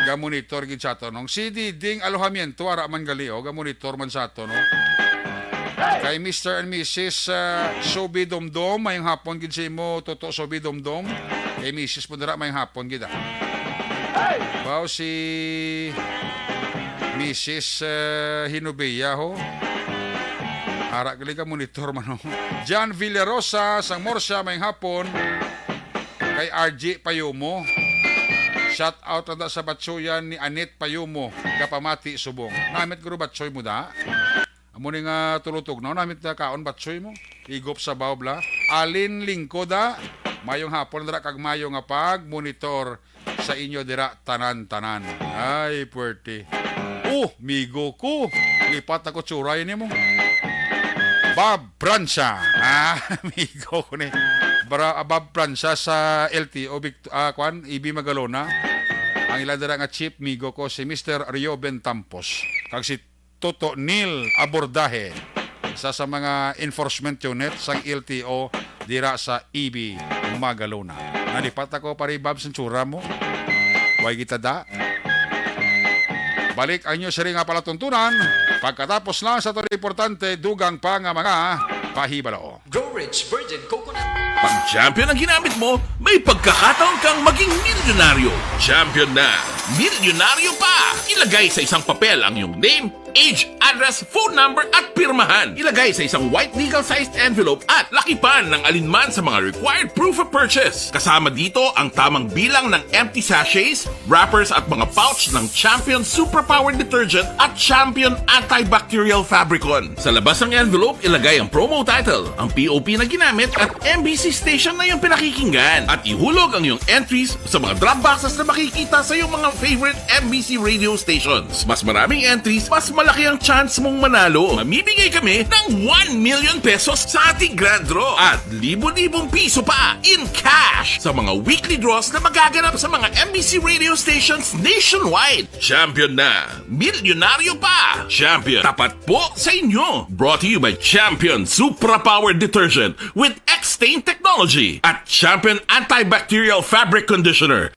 Gamonitor gid sa ato, no? Si Diding Alojamiento, ara man gali, oh, gamonitor man sa ato, no? Kay Mister and Missus, ah, Sobi Domdom, mayong hapon gid sa imo, Toto Sobi Domdom. Kay Missus mo dira, mayong hapon gid, ah. Wow, si Missus, ah, Hinubia, ho. Ara gali ka monitor man, ho. John Villarosa, sang Murcia, mayong hapon. Kay R J Payumo. Shout out na sa batchoyan ni Anet Payumo, Kapamati, Subong. Namit guro batchoy mo da? Amo ni nga tulutog na, namit na kaon batchoy mo. Igop sa baw bla. Alin Lingkoda, mayong hapon dira kag mayo nga pag-monitor sa inyo dira tanan-tanan. Ay, puwerte. Oh, migo ko. Lipat ako tsuray nimo. Bob Francia. Ah, migo ko ni. Bra-, ah, Bob Francia sa L T O, Vict-, ah, kwan, E B Magalona. Ang ila dira nga chief, migo ko, si Mister Rioben Tampos. Kag si Toto Neil Abordahe, isa sa mga enforcement unit sang L T O dira sa E B Magalona. Nalipat ako, pare Bob, sa tsura mo. Way kita da. Balik ang inyo siri nga palatuntunan. Pagkatapos lang sa to importante, dugang pa nga mga pahibalo. Grow Rich Virgin Coconut. Pag champion ang ginamit mo, may pagkakataon kang maging milyonaryo. Champion na, milyonaryo pa! Ilagay sa isang papel ang iyong name, age, address, phone number, at pirmahan. Ilagay sa isang white legal-sized envelope at lakipan ng alinman sa mga required proof of purchase. Kasama dito ang tamang bilang ng empty sachets, wrappers, at mga pouch ng Champion Superpower Detergent at Champion Antibacterial Fabricon. Sa labas ng envelope, ilagay ang promo title, ang P O P na ginamit, at M B C station na iyong pinakikinggan. At ihulog ang iyong entries sa mga drop boxes na makikita sa iyong mga favorite M B C radio stations. Mas maraming entries, mas malaki ang chance mong manalo. Mamimigay kami ng one million pesos sa ating grand draw at libo-libong piso pa in cash sa mga weekly draws na magaganap sa mga M B C radio stations nationwide. Champion na! Milyonaryo pa! Champion, tapat po sa inyo! Brought to you by Champion Supra Power Detergent with X-Stain Technology at Champion Antibacterial Fabric Conditioner.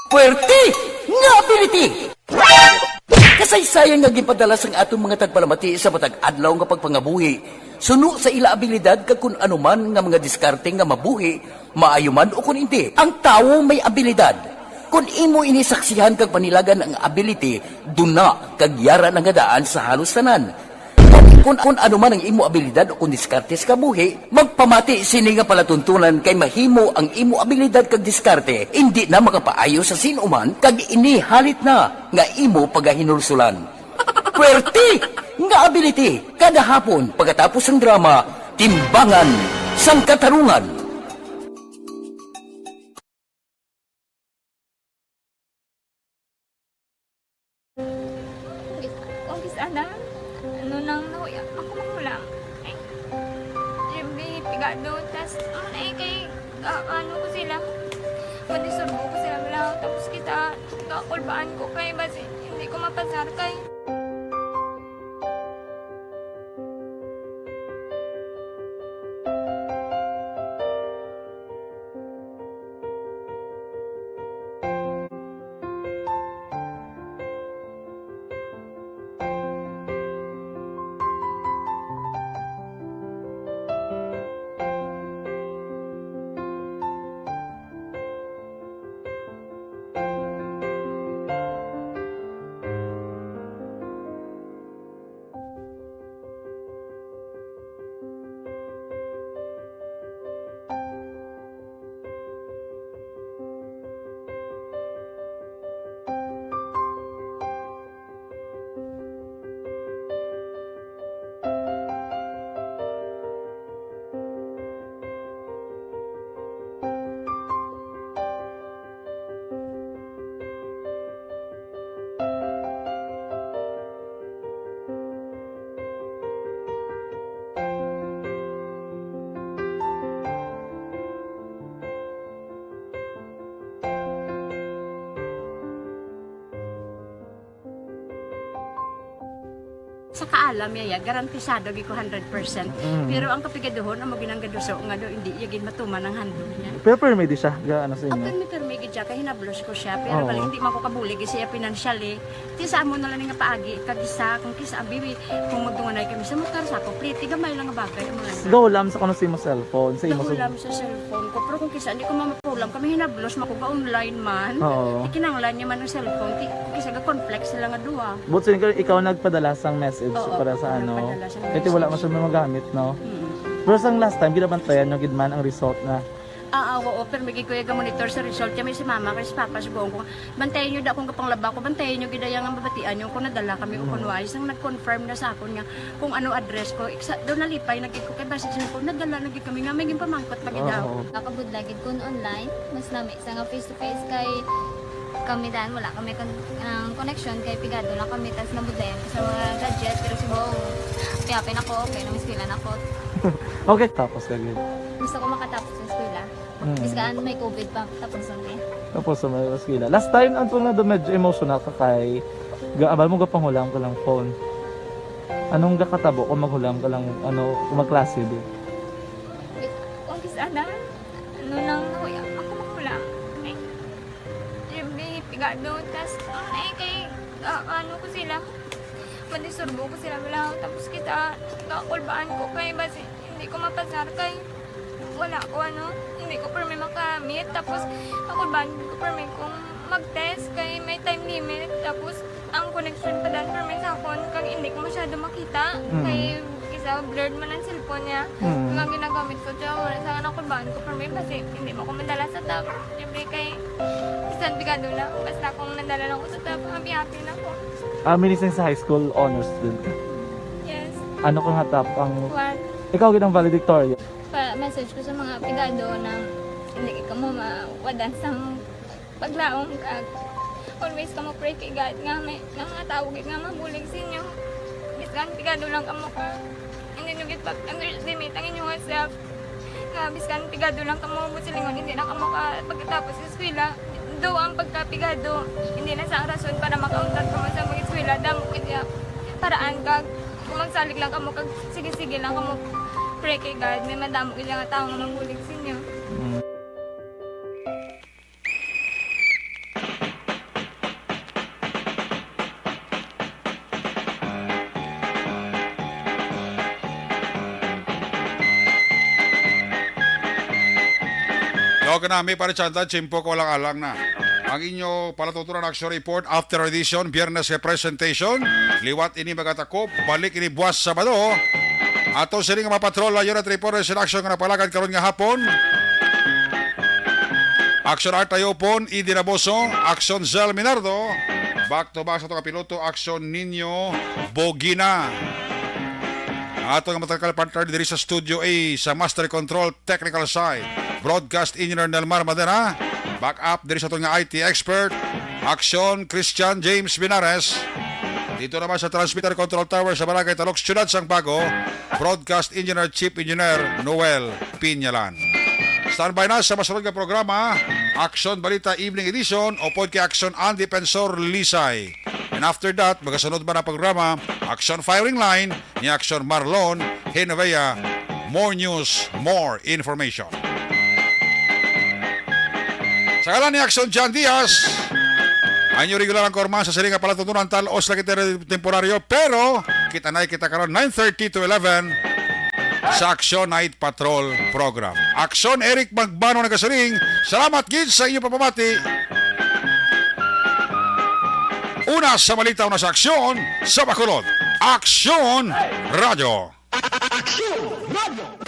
Puwerte nga ability! Kasaysayan nga ginpadala sang aton mga tagpalamati sa matag adlaw nga pagpangabuhi, suno sa ila abilidad kag kun ano man nga mga diskarte nga mabuhi, maayo man o kun indi, ang tawo may abilidad. Kun imo ini saksihan kag panilagan ang ability, duna kag yara na nga daan sa halos tanan. Kun, kun ano man ang imo abilidad o kun diskarte sa kabuhi, magpamati sini nga palatuntunan kay mahimo ang imo abilidad kag diskarte indi na makapaayo sa sin-o man kag ini halit na nga imo pagahinulsulan. Puwerte nga ability! Kada hapon, pagkatapos sang drama, Timbangan sang Katarungan. Ang gis-, ang gis-, ana, ano nang nahuya, ako mahulang. Ay, yung may pigado, tas, ano na eh, kay, ah, ano ko sila, Manisurbo ko sila bala, tapos kita, kakulbaan ko kay basi hindi ko mapasar kay Sa kaalam niya, ya, garantisado gid ko hundred percent. Mm. Pero ang kapigaduhon, amo ginang gaduso nga do, hindi iya gid matuman ang handog niya. Pero permi di siya, ga, ano sa inyo? Ang permi, permi gid siya, kay hinablos ko siya. Pero Oo. bali, hindi man ko kabulig siya financially. Ti sa amo na lang nga paagi, kag isa, kung kisa, abi, kung magdunganay kami sa motor, sa ako, pliti, gamay lang nga bagay, amo lang. Gahulam sa kuno sa imo cellphone, sa imo sa Gahulam sa cellphone ko. Pero kung kisa, hindi ko mamapulam, kami hinablos, makuga online man. Oo. Ikinanglan niya man ang cellphone, ti, kisa ga-conflict sila nga duha. But so, ikaw, ikaw nagpadala sang message Oo, para sa ako ano? nagpadala sang Kaya wala message. man siya magamit, no? Mm. Pero sang last time, ginabantayan nyo gid man ang result na. Ah, ah, oo, pero may gid ko iya ga-monitor sa result. Kaya may si mama, kay si papa, si buong ko, bantayan nyo da akong gapanglaba ko, bantayan nyo gid ang mabatian nyo kung nadala kami o kung Mm. wala. Isang nag-confirm na sa akon nga kung ano address ko. Iksa, daw nalipay na gid ko, kay basi siya ko, nadala na gid kami nga, may ginpamangkot pa gid Oo. ako. Nakabudlay gid kun online, mas lami sa nga face to face kay kami dan, wala kami kon-, ang connection kay pigado lang kami, tas nabudlayan ko sa mga gadget, pero si Bong, happy-happy na ko, kay namiskwela na ko. Okay, tapos ka gid. Gusto ko makatapos sa eskwela. Mm. Bisan may covid pa, tapos ang eh. Tapos sa may eskwela. Last time, ang tunga do medyo emotional ka kay gaabal mo gapanghulam ka lang phone. Anong gakatabo kung maghulam ka lang, ano, kung magklase, di? Kung kis-, ano, ano lang, nahuya, ako maghulam. Ay, yung may pigado, tas, ang ay kay, ah, ano ko sila, manisurbo ko sila, wala, tapos kita, kakulbaan ko kay, basi, hindi ko mapasar kay, wala ko, ano, hindi ko permi makamit, tapos, kakulbaan ko permi kung mag-test kay may time limit, tapos, ang connection pa dan permi sa akon, kag hindi ko masyado makita, Mm. kay, kisa blurred man ang cellphone niya, Mm. nga ginagamit ko, siya, wala sa nakulbaan ko permi, basi, hindi mo ko madala sa top, siyempre kay, bisan pigado lang, basta kung nadala lang ko sa top, happy-happy na ko. Ah, meaning sa high school honors student ka? Yes. Ano ka nga top ang One. Ikaw gid ang valedictorian? Pa-message ko sa mga pigado na hindi ka mo mawadan sang paglaom kag always ka mo pray kay God nga may, nga mga tawo gid nga mabulig sa inyo. Bisan pigado lang kamo ka, hindi nyo gid pag-underestimate ang inyong self. Nga bisan pigado lang kamo, buot silingon, hindi na kamo ka pagkatapos sa eskwela. Do ang pagkapigado, hindi na sa rason para makauntat kamo sa mga eskwela. Damo kaya paraan kag kung magsalig lang kamo kag sige-sige lang kamo pray kay God, may madamo kaya nga tawo nga mabulig sa inyo. Mm. Okay na, may pare chanta, tiyempo ko alang-alang na. Ang inyo palatuturan action report after edition, Biyernes nga presentation. Liwat ini magatakop, balik ini buwas Sabado. Ato sini nga mapatrol, unit report sa action nga napalagad karon nga hapon. Action Art Ayopon, Edi Raboso, Action Zell Minardo. Back to back sa ato ka piloto, Action Nino Bogina. Ato nga matakal partner diri sa Studio A sa Master Control Technical Side, Broadcast Engineer Nelmar Madera. Back up diri sa ato nga I T expert, Action Christian James Binares. Dito naman sa Transmitter Control Tower sa Barangay Talok, Siyudad sang Bago, Broadcast Engineer, Chief Engineer Noel Pinyalan. Standby na sa masunod nga programa, Aksyon Balita Evening Edition, upod kay Aksyon Ang Defensor Lisay. And after that, magasunod ba na programa, Aksyon Firing Line, ni Aksyon Marlon Genovea. More news, more information. Sa ngalan ni Aksyon John Diaz, ang inyo regular ang korman sa siling nga palatuntunan, tal-os lang kita temporaryo, pero kita na kita karon nine thirty to eleven sa Aksyon Night Patrol Program. Aksyon Eric Magbano nagasiling, salamat gid sa inyo pagpamati. Una sa balita, una sa aksyon, sa Bacolod. Aksyon Radyo. Aksyon Radyo.